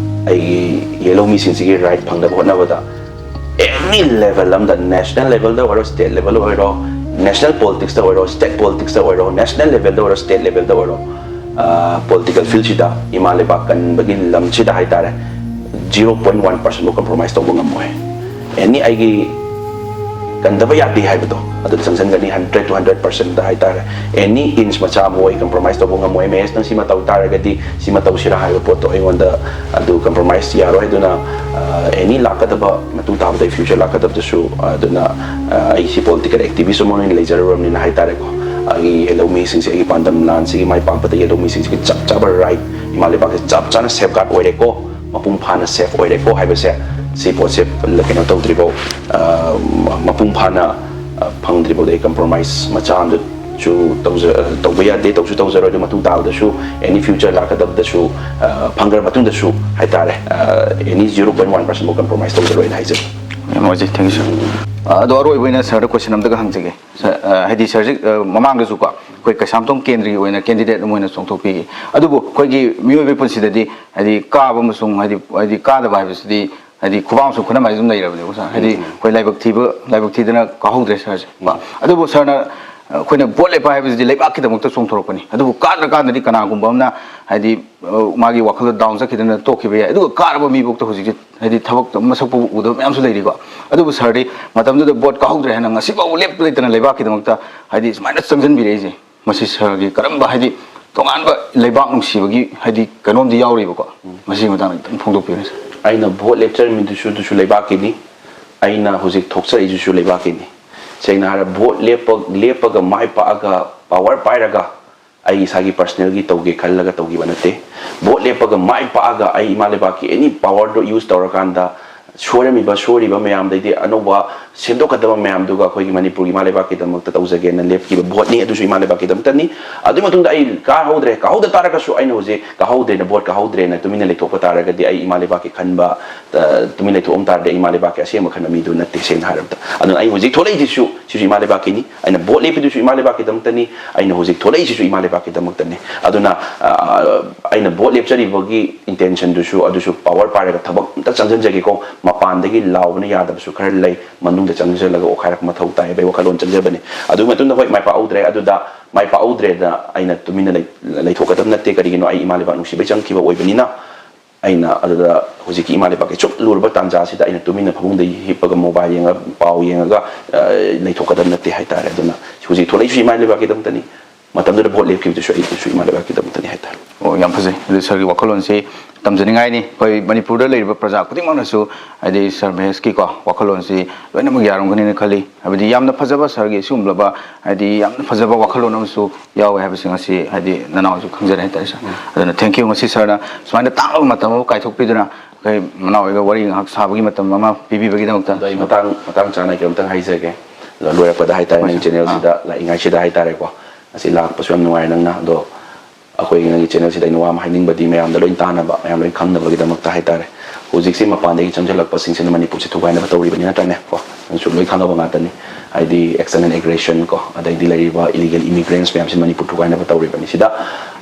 ꯑꯩꯒꯤ ꯌꯦꯜꯍꯧꯃꯤꯁꯤꯡꯁꯤꯒꯤ ꯔꯥꯏꯠ ꯐꯪꯅꯕ ꯍꯣꯠꯅꯕꯗ ꯑꯦꯅꯤ ꯂꯦꯚꯦꯜ ꯑꯃꯗ, ꯅꯦꯁꯅꯦꯜ ꯂꯦꯚꯦꯜꯗ ꯑꯣꯏꯔꯣ, ꯁ꯭ꯇꯦꯠ ꯂꯦꯚꯦꯜ ꯑꯣꯏꯔꯣ, ꯅꯦꯁꯅꯦꯜ ꯄꯣꯂꯤꯇꯤꯛꯁꯇ ꯑꯣꯏꯔꯣ, ꯁ꯭ꯇꯦꯠ ꯄꯣꯂꯤꯇꯤꯛꯁꯇ ꯑꯣꯏꯔꯣ, ꯅꯦꯁꯅꯦꯜ ꯂꯦꯚꯦꯜꯗ ꯑꯣꯏꯔꯣ, ꯁ꯭ꯇꯦꯠ ꯂꯦꯚꯦꯜꯗ ꯑꯣꯏꯔꯣ, ꯄꯣꯂꯤꯇꯤꯀꯦꯜ ꯐꯤꯜꯁꯤꯗ ꯏꯃꯥ ꯂꯩꯕꯥꯛ ꯀꯟꯕꯒꯤ ꯂꯝꯁꯤꯗ ꯍꯥꯏꯇꯥꯔꯦ, ꯖꯤꯔꯣ ꯄꯣꯏꯟ ꯋꯥꯟ ꯄꯥꯔꯁꯦꯟꯐꯥꯎ ꯀꯝꯄ꯭ꯔꯣꯃꯥꯏꯁ ꯇꯧꯕ ꯉꯝꯃꯣꯏ꯫ ꯑꯦꯅꯤ ꯑꯩꯒꯤ ꯀꯟꯗꯕ ꯌꯥꯗꯦ ꯍꯥꯏꯕꯗꯣ ꯑꯗꯨ ꯆꯪꯁꯤꯟꯒꯅꯤ, ꯍꯟꯗ꯭ꯔꯦꯠ ꯇꯨ ꯍꯟꯗ꯭ꯔꯦꯠ ꯄꯥꯔꯁꯦꯟꯗ ꯍꯥꯏꯇꯥꯔꯦ꯫ ꯑꯦꯅꯤ ꯏꯟꯁ ꯃꯆꯥ ꯑꯃ ꯑꯩ ꯀꯝꯄ꯭ꯔꯣꯃꯥꯏꯁ ꯇꯧꯕ ꯉꯝꯃꯣꯏ꯫ ꯃꯍꯦꯁ, ꯅꯪ ꯁꯤꯃ ꯇꯧ ꯇꯥꯔꯒꯗꯤ ꯁꯤꯃ ꯇꯧꯁꯤꯔꯥ ꯍꯥꯏꯕ ꯄꯣꯠꯇꯣ ꯑꯩꯉꯣꯟꯗ ꯑꯗꯨ ꯀꯝꯄ꯭ꯔꯣꯃꯥꯏꯁ ꯌꯥꯔꯣꯏ꯫ ꯑꯗꯨꯅ ꯑꯦꯅꯤ ꯂꯥꯛꯀꯗꯕ ꯃꯇꯨꯡ ꯇꯥꯕꯗ, ꯐ꯭ꯌꯨꯆꯔ ꯂꯥꯛꯀꯗꯕꯗꯁꯨ, ꯑꯗꯨꯅ ꯑ, ꯑꯩ ꯁꯤ ꯄꯣꯂꯤꯇꯤꯀꯦꯜ ꯑꯦꯛꯇꯤꯚꯤꯁ ꯑꯃ ꯑꯣꯏꯅ ꯂꯩꯖꯔꯨꯔꯕꯅꯤꯅ ꯍꯥꯏꯇꯥꯔꯦꯀꯣ, ꯑꯩꯒꯤ ꯌꯦꯜꯍꯧꯃꯤꯁꯤꯡꯁꯦ, ꯑꯩꯒꯤ ꯄꯥꯟꯗꯝ ꯂꯥꯟꯁꯤꯒꯤ ꯃꯥꯏ ꯄꯥꯛꯄꯗ ꯌꯦꯜꯍꯧꯃꯤꯁꯤꯡꯁꯤꯒꯤ ꯆꯞ ꯆꯥꯕ ꯔꯥꯏꯠ, ꯏꯃꯥ ꯂꯩꯕꯥꯛꯁꯦ ꯆꯞ ꯆꯥꯅ ꯁꯦꯐ ꯒꯥꯔꯗ ꯑꯣꯏꯔꯦꯀꯣ, ꯃꯄꯨꯡ ꯐꯥꯅ ꯁꯦꯐ ꯑꯣꯏꯔꯦꯀꯣ ꯍꯥꯏꯕꯁꯦ, ꯁꯤ ꯄꯣꯠꯁꯦ ꯀꯩꯅꯣ ꯇꯧꯗ꯭ꯔꯤꯐꯥꯎ, ꯑ, ꯃꯄꯨꯡ ꯐꯥꯅ, ꯑ, ꯐꯪꯗ꯭ꯔꯤꯐꯥꯎꯗ ꯑꯩ ꯀꯝꯄ꯭ꯔꯣꯃꯥꯏꯁ ꯃꯆꯥ ꯑꯃꯗꯁꯨ ꯇꯧꯖ-, ꯑ, ꯇꯧꯕ ꯌꯥꯗꯦ, ꯇꯧꯁꯨ ꯇꯧꯖꯔꯣꯏ꯫ ꯑꯗꯨ ꯃꯇꯨꯡ ꯇꯥꯕꯗꯁꯨ, ꯑꯦꯅꯤ ꯐ꯭ꯌꯨꯆꯔ ꯂꯥꯛꯀꯗꯕꯗꯁꯨ, ꯑ, ꯐꯪꯈ꯭ꯔ ꯃꯇꯨꯡꯗꯁꯨ ꯍꯥꯏꯇꯥꯔꯦ, ꯑꯦꯅꯤ ꯖꯤꯔꯣ ꯄꯣꯏꯟ ꯋꯥꯟ ꯄꯥꯔꯁꯦꯟꯐꯥꯎ ꯀꯝꯄ꯭ꯔꯣꯃꯥꯏꯁ ꯇꯧꯖꯔꯣꯏꯅ ꯍꯥꯏꯖꯒꯦ꯫ ꯌꯥꯝ ꯅꯨꯡꯉꯥꯏꯖꯩ, thank you, sir꯫ ꯑ, ꯑꯗꯣ ꯑꯔꯣꯏꯕ ꯑꯣꯏꯅ ꯁꯥꯔꯗ ꯀꯣꯏꯁꯟ ꯑꯝꯇꯒ ꯍꯪꯖꯒꯦ꯫ ꯁꯥꯔ, ꯑ, ꯍꯥꯏꯗꯤ ꯁꯥꯔꯁꯦ, ꯑ, ꯃꯃꯥꯡꯗꯁꯨꯀꯣ ꯑꯩꯈꯣꯏ ꯀꯩꯁꯥꯝꯊꯣꯡ ꯀꯦꯟꯗ꯭ꯔꯒꯤ ꯑꯣꯏꯅ ꯀꯦꯟꯗꯤꯗꯦꯠ ꯑꯃ ꯑꯣꯏꯅ ꯆꯣꯡꯊꯣꯛꯄꯤꯈꯤ꯫ ꯑꯗꯨꯕꯨ ꯑꯩꯈꯣꯏꯒꯤ ꯃꯤꯑꯣꯏꯕꯒꯤ ꯄꯨꯟꯁꯤꯗꯗꯤ ꯍꯥꯏꯗꯤ ꯀꯥꯕ ꯑꯃꯁꯨꯡ ꯍꯥꯏꯗꯤ, ꯍꯥꯏꯗꯤ ꯀꯥꯗꯕ ꯍꯥꯏꯕꯁꯤꯗꯤ ꯍꯥꯏꯗꯤ ꯈꯨꯕꯥꯛ ꯑꯃꯁꯨꯡ ꯈꯨꯅꯝ ꯍꯥꯏꯗꯨ ꯑꯗꯨꯝ ꯂꯩꯔꯕꯅꯦꯕꯀꯣ, ꯁꯥꯔ꯫ ꯍꯥꯏꯗꯤ ꯎꯝ꯫ ꯑꯩꯈꯣꯏ ꯂꯥꯏꯕꯛ ꯊꯤꯕ, ꯂꯥꯏꯕꯛ ꯊꯤꯗꯅ ꯀꯥꯍꯧꯗ꯭ꯔꯦ ꯁꯥꯔꯁꯦ꯫ ꯎꯝ꯫ ꯑꯗꯨꯕꯨ ꯁꯥꯔꯅ, ꯑ, ꯑꯩꯈꯣꯏꯅ ꯚꯣꯠ ꯂꯦꯞꯄ ꯍꯥꯏꯕꯁꯤꯗꯤ ꯂꯩꯕꯥꯛꯀꯤꯗꯃꯛꯇ ꯆꯣꯡꯊꯣꯔꯛꯄꯅꯤ꯫ ꯑꯗꯨꯕꯨ ꯀꯥꯗ꯭ꯔꯀꯥꯟꯗꯗꯤ ꯀꯅꯥꯒꯨꯝꯕ ꯑꯃꯅ ꯍꯥꯏꯗꯤ, ꯑ, ꯃꯥꯒꯤ ꯋꯥꯈꯜꯗ ꯗꯥꯎꯟ ꯆꯠꯈꯤꯗꯅ ꯇꯣꯛꯈꯤꯕ ꯌꯥꯏ꯫ ꯑꯗꯨꯒ ꯀꯥꯔꯕ ꯃꯤꯐꯥꯎꯗ ꯍꯧꯖꯤꯛꯁꯦ ꯍꯥꯏꯗꯤ ꯊꯕꯛꯇ ꯃꯁꯛ ꯄꯨꯕ ꯎꯗꯕ ꯃꯌꯥꯝꯁꯨ ꯂꯩꯔꯤꯀꯣ꯫ ꯑꯗꯨꯕꯨ ꯁꯥꯔꯗꯤ ꯃꯇꯝꯗꯨꯗ ꯚꯣꯠ ꯀꯥꯍꯧꯗ꯭ꯔꯦ ꯍꯥꯏꯅ ꯉꯁꯤꯐꯥꯎꯕ ꯂꯦꯞꯄ ꯂꯩꯇꯅ ꯂꯩꯕꯥꯛꯀꯤꯗꯃꯛꯇ ꯍꯥꯏꯗꯤ ꯁꯨꯃꯥꯏꯅ ꯆꯪꯁꯤꯟꯕꯤꯔꯛꯏꯁꯦ꯫ ꯃꯁꯤ ꯁꯥꯔꯒꯤ ꯀꯔꯝꯕ ꯍꯥꯏꯗꯤ ꯇꯣꯉꯥꯟꯕ ꯂꯩꯕꯥꯛ ꯅꯨꯡꯁꯤꯕꯒꯤ ꯍꯥꯏꯗꯤ ꯀꯩꯅꯣꯝꯗꯤ ꯌꯥꯎꯔꯤꯕꯀꯣ? ꯎꯝ꯫ ꯃꯁꯤꯒꯤ ꯃꯇꯥꯡꯗ ꯈꯤꯇꯪ ꯐꯣꯡꯗꯣꯛꯄꯤꯌꯨꯅꯦ, ꯁꯥꯔ꯫ ꯑꯩꯅ ꯚꯣꯠ ꯂꯦꯞꯆꯔꯝꯃꯤꯗꯨꯁꯨ ꯑꯗꯨꯁꯨ ꯂꯩꯕꯥꯛꯀꯤꯅꯤ, ꯑꯩꯅ ꯍꯧꯖꯤꯛ ꯊꯣꯛꯆꯔꯛꯏꯗꯨꯁꯨ ꯂꯩꯕꯥꯛꯀꯤꯅꯤ꯫ ꯁꯦꯡꯅ ꯍꯥꯏꯔ ꯚꯣꯠ ꯂꯦꯞꯄ-, ꯂꯦꯞꯄꯒ ꯃꯥꯏ ꯄꯥꯛꯑꯒ ꯄꯥꯋꯔ ꯄꯥꯏꯔꯒ ꯑꯩ ꯏꯁꯥꯒꯤ ꯄꯔꯁꯅꯦꯜꯒꯤ ꯇꯧꯒꯦ ꯈꯜꯂꯒ ꯇꯧꯈꯤꯕ ꯅꯠꯇꯦ꯫ ꯚꯣꯠ ꯂꯦꯞꯄꯒ ꯃꯥꯏ ꯄꯥꯛꯑꯒ ꯑꯩ ꯏꯃꯥ ꯂꯩꯕꯥꯛꯀꯤ ꯑꯦꯅꯤ ꯄꯥꯋꯔꯗꯣ ꯌꯨꯁ ꯇꯧꯔꯀꯥꯟꯗ ꯁꯣꯏꯔꯝꯃꯤꯕ ꯁꯣꯏꯔꯤꯕ ꯃꯌꯥꯝꯗꯩꯗꯤ ꯑꯅꯧꯕ ꯁꯦꯝꯗꯣꯛꯀꯗꯕ ꯃꯌꯥꯝꯗꯨꯒ ꯑꯩꯈꯣꯏꯒꯤ ꯃꯅꯤꯄꯨꯔꯒꯤ ꯏꯃꯥ ꯂꯩꯕꯥꯛꯀꯤꯗꯃꯛꯇ ꯇꯧꯖꯒꯦꯅ ꯂꯦꯞꯈꯤꯕ ꯚꯣꯠꯅꯤ꯫ ꯑꯗꯨꯁꯨ ꯏꯃꯥ ꯂꯩꯕꯥꯛꯀꯤꯗꯃꯛꯇꯅꯤ꯫ ꯑꯗꯨꯒꯤ ꯃꯇꯨꯡꯗ ꯑꯩ ꯀꯥꯍꯧꯗ꯭ꯔꯦ꯫ ꯀꯥꯍꯧꯗ ꯇꯥꯔꯒꯁꯨ ꯑꯩꯅ ꯍꯧꯖꯤꯛ ꯀꯥꯍꯧꯗ꯭ꯔꯦꯅ, ꯚꯣꯠ ꯀꯥꯍꯧꯗ꯭ꯔꯦꯅ ꯇꯨꯃꯤꯟꯅ ꯂꯩꯊꯣꯛꯄ ꯇꯥꯔꯒꯗꯤ ꯑꯩ ꯏꯃꯥ ꯂꯩꯕꯥꯛꯀꯤ ꯈꯟꯕ, ꯑ, ꯇꯨꯃꯤꯟ ꯂꯩꯊꯣꯛꯑꯝ ꯇꯥꯔꯗꯤ ꯑꯩ ꯏꯃꯥ ꯂꯩꯕꯥꯛꯀꯤ ꯑꯁꯦꯡꯕ ꯈꯟꯕ ꯃꯤꯗꯨ ꯅꯠꯇꯦ, ꯁꯦꯡꯅ ꯍꯥꯏꯔꯕꯗ꯫ ꯑꯗꯨꯅ ꯑꯩ ꯍꯧꯖꯤꯛ ꯊꯣꯛꯂꯛꯏꯁꯤꯁꯨ ꯁꯤꯁꯨ ꯏꯃꯥ ꯂꯩꯕꯥꯛꯀꯤꯅꯤ꯫ ꯑꯩꯅ ꯚꯣꯠ ꯂꯦꯞꯄꯤꯗꯨꯁꯨ ꯏꯃꯥ ꯂꯩꯕꯥꯛꯀꯤꯗꯃꯛꯇꯅꯤ꯫ ꯑꯩꯅ ꯍꯧꯖꯤꯛ ꯊꯣꯛꯂꯛꯏꯁꯤꯁꯨ ꯏꯃꯥ ꯂꯩꯕꯥꯛꯀꯤꯗꯃꯛꯇꯅꯤ꯫ ꯑꯗꯨꯅ, ꯑ, ꯑꯩꯅ ꯚꯣꯠ ꯂꯦꯞꯆꯔꯤꯕꯒꯤ intentionꯗꯨꯁꯨ, ꯑꯗꯨꯁꯨ power ꯄꯥꯏꯔꯒ ꯊꯕꯛ ꯑꯝꯇ ꯆꯪꯁꯤꯟꯖꯒꯦꯀꯣ꯫ ꯃꯄꯥꯟꯗꯒꯤ ꯂꯥꯎꯕꯅ ꯌꯥꯗꯕꯁꯨ ꯈꯔ ꯂꯩ, ꯃꯅꯨꯡꯗ ꯆꯪꯁꯤꯜꯂꯒ ꯑꯣꯠꯈꯥꯏꯔꯛꯄ ꯃꯊꯧ ꯇꯥꯏ ꯍꯥꯏꯕꯒꯤ ꯋꯥꯈꯜꯂꯣꯟ ꯆꯪꯖꯕꯅꯤ꯫ ꯑꯗꯨꯒꯤ ꯃꯇꯨꯡꯗ ꯍꯣꯏ, ꯃꯥꯏ ꯄꯥꯛꯍꯧꯗ꯭ꯔꯦ꯫ ꯑꯗꯨꯗ ꯃꯥꯏ ꯄꯥꯛꯍꯧꯗ꯭ꯔꯦꯗ ꯑꯩꯅ ꯇꯨꯃꯤꯟꯅ ꯂꯩ-, ꯂꯩꯊꯣꯛꯀꯗꯕ ꯅꯠꯇꯦ꯫ ꯀꯔꯤꯒꯤꯅꯣ, ꯑꯩ ꯏꯃꯥ ꯂꯩꯕꯥꯛ ꯅꯨꯡꯁꯤꯕꯩ ꯆꯪꯈꯤꯕ ꯑꯣꯏꯕꯅꯤꯅ꯫ ꯑꯩꯅ ꯑꯗꯨꯗ ꯍꯧꯖꯤꯛꯀꯤ ꯏꯃꯥ ꯂꯩꯕꯥꯛꯀꯤ ꯁꯨꯛ ꯂꯨꯔꯕ ꯇꯥꯟꯖꯥꯁꯤꯗ ꯑꯩꯅ ꯇꯨꯃꯤꯟꯅ ꯐꯃꯨꯡꯗ ꯍꯤꯞꯄꯒ mobile ꯌꯦꯡꯉ, ꯄꯥꯎ ꯌꯦꯡꯉꯒ, ꯑ, ꯂꯩꯊꯣꯛꯀꯗꯕ ꯅꯠꯇꯦ ꯍꯥꯏꯇꯥꯔꯦ꯫ ꯑꯗꯨꯅ ꯍꯧꯖꯤꯛ ꯊꯣꯛꯂꯛꯏꯁꯨ ꯏꯃꯥ ꯂꯩꯕꯥꯛꯀꯤꯗꯃꯛꯇꯅꯤ, ꯃꯇꯝꯗꯨꯗ ꯚꯣꯠ ꯂꯦꯞꯈꯤꯕꯗꯨꯁꯨ ꯑꯩ, ꯑꯗꯨꯁꯨ ꯏꯃꯥ ꯂꯩꯕꯥꯛꯀꯤꯗꯃꯛꯇꯅꯤ ꯍꯥꯏꯇꯥꯔꯦ꯫ ꯑꯣ, ꯌꯥꯝ ꯐꯖꯩ꯫ ꯑꯗꯨ ꯁꯥꯔꯒꯤ ꯋꯥꯈꯜꯂꯣꯟꯁꯤ ꯇꯝꯖꯅꯤꯡꯉꯥꯏꯅꯤ꯫ ꯑꯩꯈꯣꯏ ꯃꯅꯤꯄꯨꯔꯗ ꯂꯩꯔꯤꯕ ꯄ꯭ꯔꯖꯥ ꯈꯨꯗꯤꯡꯃꯛꯅꯁꯨ, ꯍꯥꯏꯗꯤ, ꯁꯥꯔ ꯃꯍꯦꯁꯀꯤꯀꯣ ꯋꯥꯈꯜꯂꯣꯟꯁꯤ ꯂꯣꯏꯅꯃꯛ ꯌꯥꯔꯝꯒꯅꯤꯅ ꯈꯜꯂꯤ꯫ ꯍꯥꯏꯕꯗꯤ ꯌꯥꯝꯅ ꯐꯖꯕ ꯁꯥꯔꯒꯤ ꯁꯤꯒꯨꯝꯂꯕ, ꯍꯥꯏꯗꯤ, ꯌꯥꯝꯅ ꯐꯖꯕ ꯋꯥꯈꯜꯂꯣꯟ ꯑꯃꯁꯨ ꯌꯥꯎꯋꯦ ꯍꯥꯏꯕꯁꯤ ꯉꯁꯤ, ꯍꯥꯏꯗꯤ, ꯅꯅꯥꯎꯁꯨ ꯈꯪꯖꯔꯦ ꯍꯥꯏꯇꯥꯔꯦ, ꯁꯥꯔ꯫ ꯎꯝ꯫ ꯑꯗꯨꯅ thank you, ꯉꯁꯤ ꯁꯥꯔꯅ ꯁꯨꯃꯥꯏꯅ ꯇꯥꯡꯂꯕ ꯃꯇꯝ ꯑꯃ ꯀꯥꯏꯊꯣꯛꯄꯤꯗꯨꯅ ꯑꯩꯈꯣꯏ ꯃꯅꯥꯎ ꯑꯣꯏꯒ ꯋꯥꯔꯤ ꯉꯥꯏꯍꯥꯛ ꯁꯥꯕꯒꯤ ꯃꯇꯝ ꯑꯃ ꯄꯤꯕꯤꯕꯒꯤꯗꯃꯛꯇ꯫ ꯑꯗꯣ ꯑꯩ ꯃꯇꯥꯡ, ꯃꯇꯥꯡ ꯆꯥꯅ ꯀꯩꯅꯣꯝꯇꯪ ꯍꯥꯏꯖꯒꯦ꯫ ꯑꯗꯣ ꯂꯣꯏꯔꯛꯄꯗ ꯍꯥꯏꯇꯥꯔꯦ, ꯍꯣꯏ, ꯅꯪ ꯁꯥꯔ꯫ Channelꯁꯤꯗ ꯑꯥ꯫ ꯂꯥꯛꯏꯉꯩꯁꯤꯗ ꯍꯥꯏꯇꯥꯔꯦꯀꯣ, ꯑꯁꯤ ꯂꯥꯛꯄꯁꯨ ꯌꯥꯝ ꯅꯨꯡꯉꯥꯏꯔꯦ ꯅꯪꯅ꯫ ꯑꯗꯣ ꯑꯩꯈꯣꯏꯒꯤ ꯅꯪꯒꯤ Channelꯁꯤꯗ ꯑꯩꯅ ꯋꯥ ꯑꯃ ꯍꯥꯏꯅꯤꯡꯕꯗꯤ, ꯃꯌꯥꯝꯗ ꯂꯣꯏ ꯇꯥꯅꯕ, ꯃꯌꯥꯝ ꯂꯣꯏ ꯈꯪꯅꯕꯒꯤꯗꯃꯛꯇ ꯍꯥꯏꯇꯥꯔꯦ, ꯍꯧꯖꯤꯛꯁꯤ ꯃꯄꯥꯟꯗꯒꯤ ꯆꯪꯁꯤꯜꯂꯛꯄꯁꯤꯡꯁꯤꯅ ꯃꯅꯤꯄꯨꯔꯁꯦ ꯊꯨꯒꯥꯏꯅꯕ ꯇꯧꯔꯤꯕꯅꯤ, ꯅꯠꯇ꯭ꯔꯅꯦ? ꯀꯣ, ꯅꯪꯁꯨ ꯂꯣꯏ ꯈꯪꯅꯕ ꯉꯥꯛꯇꯅꯤ꯫ ꯍꯥꯏꯗꯤ, external aggression ꯀꯣ, ꯑꯗꯩꯗꯤ ꯂꯩꯔꯤꯕ illegal immigrants ꯃꯌꯥꯝꯁꯤ ꯃꯅꯤꯄꯨꯔ ꯊꯨꯒꯥꯏꯅꯕ ꯇꯧꯔꯤꯕꯅꯤ꯫ ꯁꯤꯗ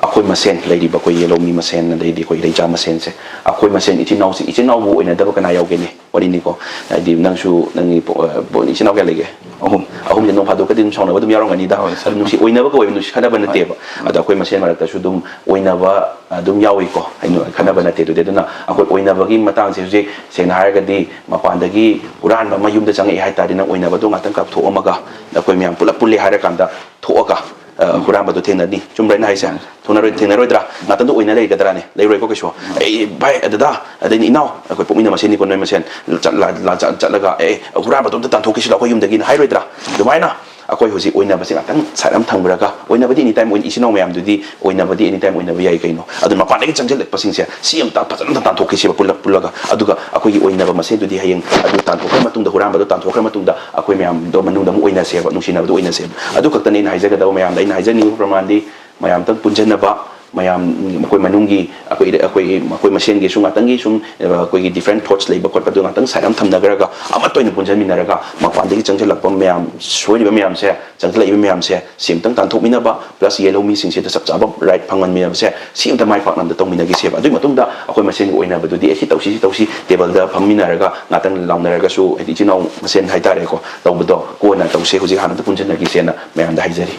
ꯑꯩꯈꯣꯏ ꯃꯁꯦꯟ, ꯂꯩꯔꯤꯕ ꯑꯩꯈꯣꯏ ꯌꯦꯂꯧꯃꯤ ꯃꯁꯦꯟ, ꯑꯗꯩꯗꯤ ꯑꯩꯈꯣꯏ ꯏꯔꯩꯆꯥ ꯃꯁꯦꯟꯁꯦ, ꯑꯩꯈꯣꯏ ꯃꯁꯦꯟ ꯏꯆꯤꯟ ꯏꯅꯥꯎꯁꯤ, ꯏꯆꯤꯟ ꯏꯅꯥꯎꯕꯨ ꯑꯣꯏꯅꯗꯕ ꯀꯅꯥ ꯌꯥꯎꯒꯦꯅꯦ? ꯋꯥꯔꯤꯅꯤꯀꯣ꯫ ꯍꯥꯏꯗꯤ, ꯅꯪꯁꯨ, ꯅꯪꯒꯤ ꯄꯣ-, ꯑ, ꯄꯣ-, ꯏꯆꯤꯟ ꯏꯅꯥꯎ ꯀꯌꯥ ꯂꯩꯒꯦ? ꯑꯍꯨꯝ꯫ ꯑꯍꯨꯝꯁꯦ ꯅꯣꯡ ꯐꯥꯗꯣꯛꯀꯗꯤ ꯑꯗꯨꯝ ꯁꯥꯎꯅꯕ ꯑꯗꯨꯝ ꯌꯥꯎꯔꯝꯒꯅꯤꯗ꯫ ꯍꯣꯏ, ꯁꯥꯔ꯫ ꯑꯗꯨ ꯅꯨꯡꯁꯤ ꯑꯣꯏꯅꯕ ꯀꯧꯋꯦꯕ, ꯅꯨꯡꯁꯤ ꯈꯠꯅꯕ ꯅꯠꯇꯦꯕ꯫ ꯍꯣꯏ꯫ ꯑꯗꯣ ꯑꯩꯈꯣꯏ ꯃꯁꯦꯟ ꯃꯔꯛꯇꯁꯨ ꯑꯗꯨꯝ ꯑꯣꯏꯅꯕ ꯑꯗꯨꯝ ꯌꯥꯎꯏꯀꯣ꯫ ꯍꯥꯏꯗꯤ, ꯈꯠꯅꯕ ꯅꯠꯇꯦ ꯑꯗꯨꯗꯤ꯫ ꯑꯗꯨꯅ ꯑꯩꯈꯣꯏ ꯑꯣꯏꯅꯕꯒꯤ ꯃꯇꯥꯡꯁꯦ ꯍꯧꯖꯤꯛ ꯁꯦꯡꯅ ꯍꯥꯏꯔꯒꯗꯤ ꯃꯄꯥꯟꯗꯒꯤ ꯍꯨꯔꯥꯟꯕ ꯑꯃ ꯌꯨꯝꯗ ꯆꯪꯉꯛꯑꯦ ꯍꯥꯏ ꯇꯥꯔꯗꯤ, ꯅꯪ ꯑꯣꯏꯅꯕꯗꯣ ꯉꯥꯛꯇꯪ ꯀꯥꯞꯊꯣꯛꯑꯝꯃꯒ ꯑꯩꯈꯣꯏ ꯃꯌꯥꯝ ꯄꯨꯂꯞ ꯄꯨꯜꯂꯤ ꯍꯥꯏꯔꯀꯥꯟꯗ ꯊꯣꯛꯑꯒ, ꯑ, ꯍꯨꯔꯥꯟꯕꯗꯣ ꯊꯦꯡꯅꯅꯤ꯫ ꯆꯨꯝꯕ꯭ꯔꯥ ꯑꯩꯅ ꯍꯥꯏꯁꯦ? ꯎꯝ꯫ ꯊꯨꯡꯅꯔꯣꯏ-, ꯊꯦꯡꯅꯔꯣꯏꯗ꯭ꯔꯥ? ꯉꯥꯛꯇꯪꯗ ꯑꯣꯏꯅ ꯂꯩꯒꯗ꯭ꯔꯥꯅꯦ? ꯂꯩꯔꯣꯏꯀꯣ ꯀꯩꯁꯨ꯫ ꯎꯝ꯫ "ꯑꯩ ꯚꯥꯏ, ꯑꯗꯨꯗ, ꯑꯗꯩ ꯏꯅꯥꯎ, ꯑꯩꯈꯣꯏ ꯄꯣꯛꯃꯤꯟꯅ ꯃꯁꯦꯟꯅꯤꯀꯣ, ꯅꯣꯏ ꯃꯁꯦꯟ ꯆꯠꯂ-, ꯂꯥ-, ꯆꯠ-, ꯆꯠꯂꯒ, ꯑꯦ, ꯍꯨꯔꯥꯟꯕꯗꯣ ꯑꯝꯇ ꯇꯥꯟꯊꯣꯛꯈꯤꯁꯤ ꯂꯥꯎ ꯑꯩꯈꯣꯏ ꯌꯨꯝꯗꯒꯤꯅ" ꯍꯥꯏꯔꯣꯏꯗ꯭ꯔꯥ? ꯑꯗꯨꯃꯥꯏꯅ ꯑꯩꯈꯣꯏ ꯍꯧꯖꯤꯛ ꯑꯣꯏꯅꯕꯁꯦ ꯉꯥꯛꯇꯪ side ꯑꯃ ꯊꯝꯈ꯭ꯔꯒ, ꯑꯣꯏꯅꯕꯗꯤ any time ꯑꯣꯏꯅ, ꯏꯆꯤꯟ ꯏꯅꯥꯎ ꯃꯌꯥꯝꯗꯨꯗꯤ ꯑꯣꯏꯅꯕꯗꯤ any time ꯑꯣꯏꯅꯕ ꯌꯥꯏ ꯀꯩꯅꯣ꯫ ꯑꯗꯨ ꯃꯄꯥꯟꯗꯒꯤ ꯆꯪꯁꯤꯜꯂꯛꯄꯁꯤꯡꯁꯦ ꯁꯤ ꯑꯝꯇ ꯐꯖꯅ ꯑꯝꯇ ꯇꯥꯟꯊꯣꯛꯈꯤꯁꯦꯕ, ꯄꯨꯜꯂꯞ ꯄꯨꯜꯂꯒ꯫ ꯑꯗꯨꯒ ꯑꯩꯈꯣꯏꯒꯤ ꯑꯣꯏꯅꯕ ꯃꯁꯦꯟꯗꯨꯗꯤ ꯍꯌꯦꯡ ꯑꯗꯨ ꯇꯥꯟꯊꯣꯛꯈ꯭ꯔ ꯃꯇꯨꯡꯗ, ꯍꯨꯔꯥꯟꯕꯗꯣ ꯇꯥꯟꯊꯣꯛꯈ꯭ꯔ ꯃꯇꯨꯡꯗ, ꯑꯩꯈꯣꯏ ꯃꯌꯥꯝꯗꯣ ꯃꯅꯨꯡꯗ ꯑꯃꯨꯛ ꯑꯣꯏꯅꯁꯦꯕ, ꯅꯨꯡꯁꯤꯅꯕꯗꯣ ꯑꯣꯏꯅꯁꯦꯕ꯫ ꯑꯗꯨ ꯈꯛꯇꯅꯤ ꯑꯩꯅ ꯍꯥꯏꯖꯒꯗꯕ꯫ ꯃꯌꯥꯝꯗ ꯑꯩꯅ ꯍꯥꯏꯖꯅꯤꯡꯕ ꯄ꯭ꯔꯃꯥꯟꯗꯤ, ꯃꯌꯥꯝꯇꯪ ꯄꯨꯟꯁꯤꯟꯅꯕ, ꯃꯌꯥꯝ, ꯑꯩꯈꯣꯏ ꯃꯅꯨꯡꯒꯤ, ꯑꯩꯈꯣꯏ, ꯑꯩꯈꯣꯏ, ꯑꯩꯈꯣꯏ ꯃꯁꯦꯟꯒꯤꯁꯨ ꯉꯥꯛꯇꯪꯒꯤ ꯁꯨꯝ, ꯑ, ꯑꯩꯈꯣꯏꯒꯤ different thoughts ꯂꯩꯕ ꯈꯣꯠꯄꯗꯨ ꯉꯥꯛꯇꯪ side ꯑꯃ ꯊꯝꯅꯈ꯭ꯔꯒ, ꯑꯃꯠꯇ ꯑꯣꯏꯅ ꯄꯨꯟꯁꯤꯟꯃꯤꯟꯅꯔꯒ, ꯃꯄꯥꯟꯗꯒꯤ ꯆꯪꯁꯤꯜꯂꯛꯄ ꯃꯌꯥꯝ, ꯁꯣꯏꯔꯤꯕ ꯃꯌꯥꯝꯁꯦ, ꯆꯪꯁꯤꯜꯂꯛꯏꯕ ꯃꯌꯥꯝꯁꯦ, ꯁꯤ ꯑꯃꯇꯪ ꯇꯥꯟꯊꯣꯛꯃꯤꯟꯅꯕ, plus ꯌꯦꯜꯍꯧ ꯃꯤꯁꯤꯡꯁꯤꯗ ꯆꯞ ꯆꯥꯕ right ꯐꯪꯍꯟꯃꯤꯟꯅꯕꯁꯦ, ꯁꯤ ꯑꯝꯇ ꯃꯥꯏ ꯄꯥꯛꯅ ꯑꯝꯇ ꯇꯧꯃꯤꯟꯅꯈꯤꯁꯦꯕ꯫ ꯑꯗꯨꯒꯤ ꯃꯇꯨꯡꯗ ꯑꯩꯈꯣꯏ ꯃꯁꯦꯟꯒꯤ ꯑꯣꯏꯅꯕꯗꯨꯗꯤ, ꯑꯦ, ꯁꯤ ꯇꯧꯁꯤ, ꯁꯤ ꯇꯧꯁꯤ, ꯇꯦꯕꯜꯗ ꯐꯝꯃꯤꯟꯅꯔꯒ ꯉꯥꯛꯇꯪ ꯂꯥꯎꯅꯔꯒꯁꯨ, ꯍꯥꯏꯗꯤ ꯏꯆꯤꯟ ꯏꯅꯥꯎ ꯃꯁꯦꯟ ꯍꯥꯏꯇꯥꯔꯦꯀꯣ, ꯇꯧꯕꯗꯣ ꯀꯣꯟꯅ ꯇꯧꯁꯦ, ꯍꯧꯖꯤꯛ ꯍꯥꯟꯅ ꯑꯝꯇ ꯄꯨꯟꯁꯤꯟꯅꯈꯤꯁꯦꯅ ꯃꯌꯥꯝꯗ ꯍꯥꯏꯖꯔꯤ꯫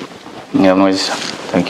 ꯌꯥꯝ ꯅꯨꯡꯉꯥꯏꯖꯩ, sir. Thank you.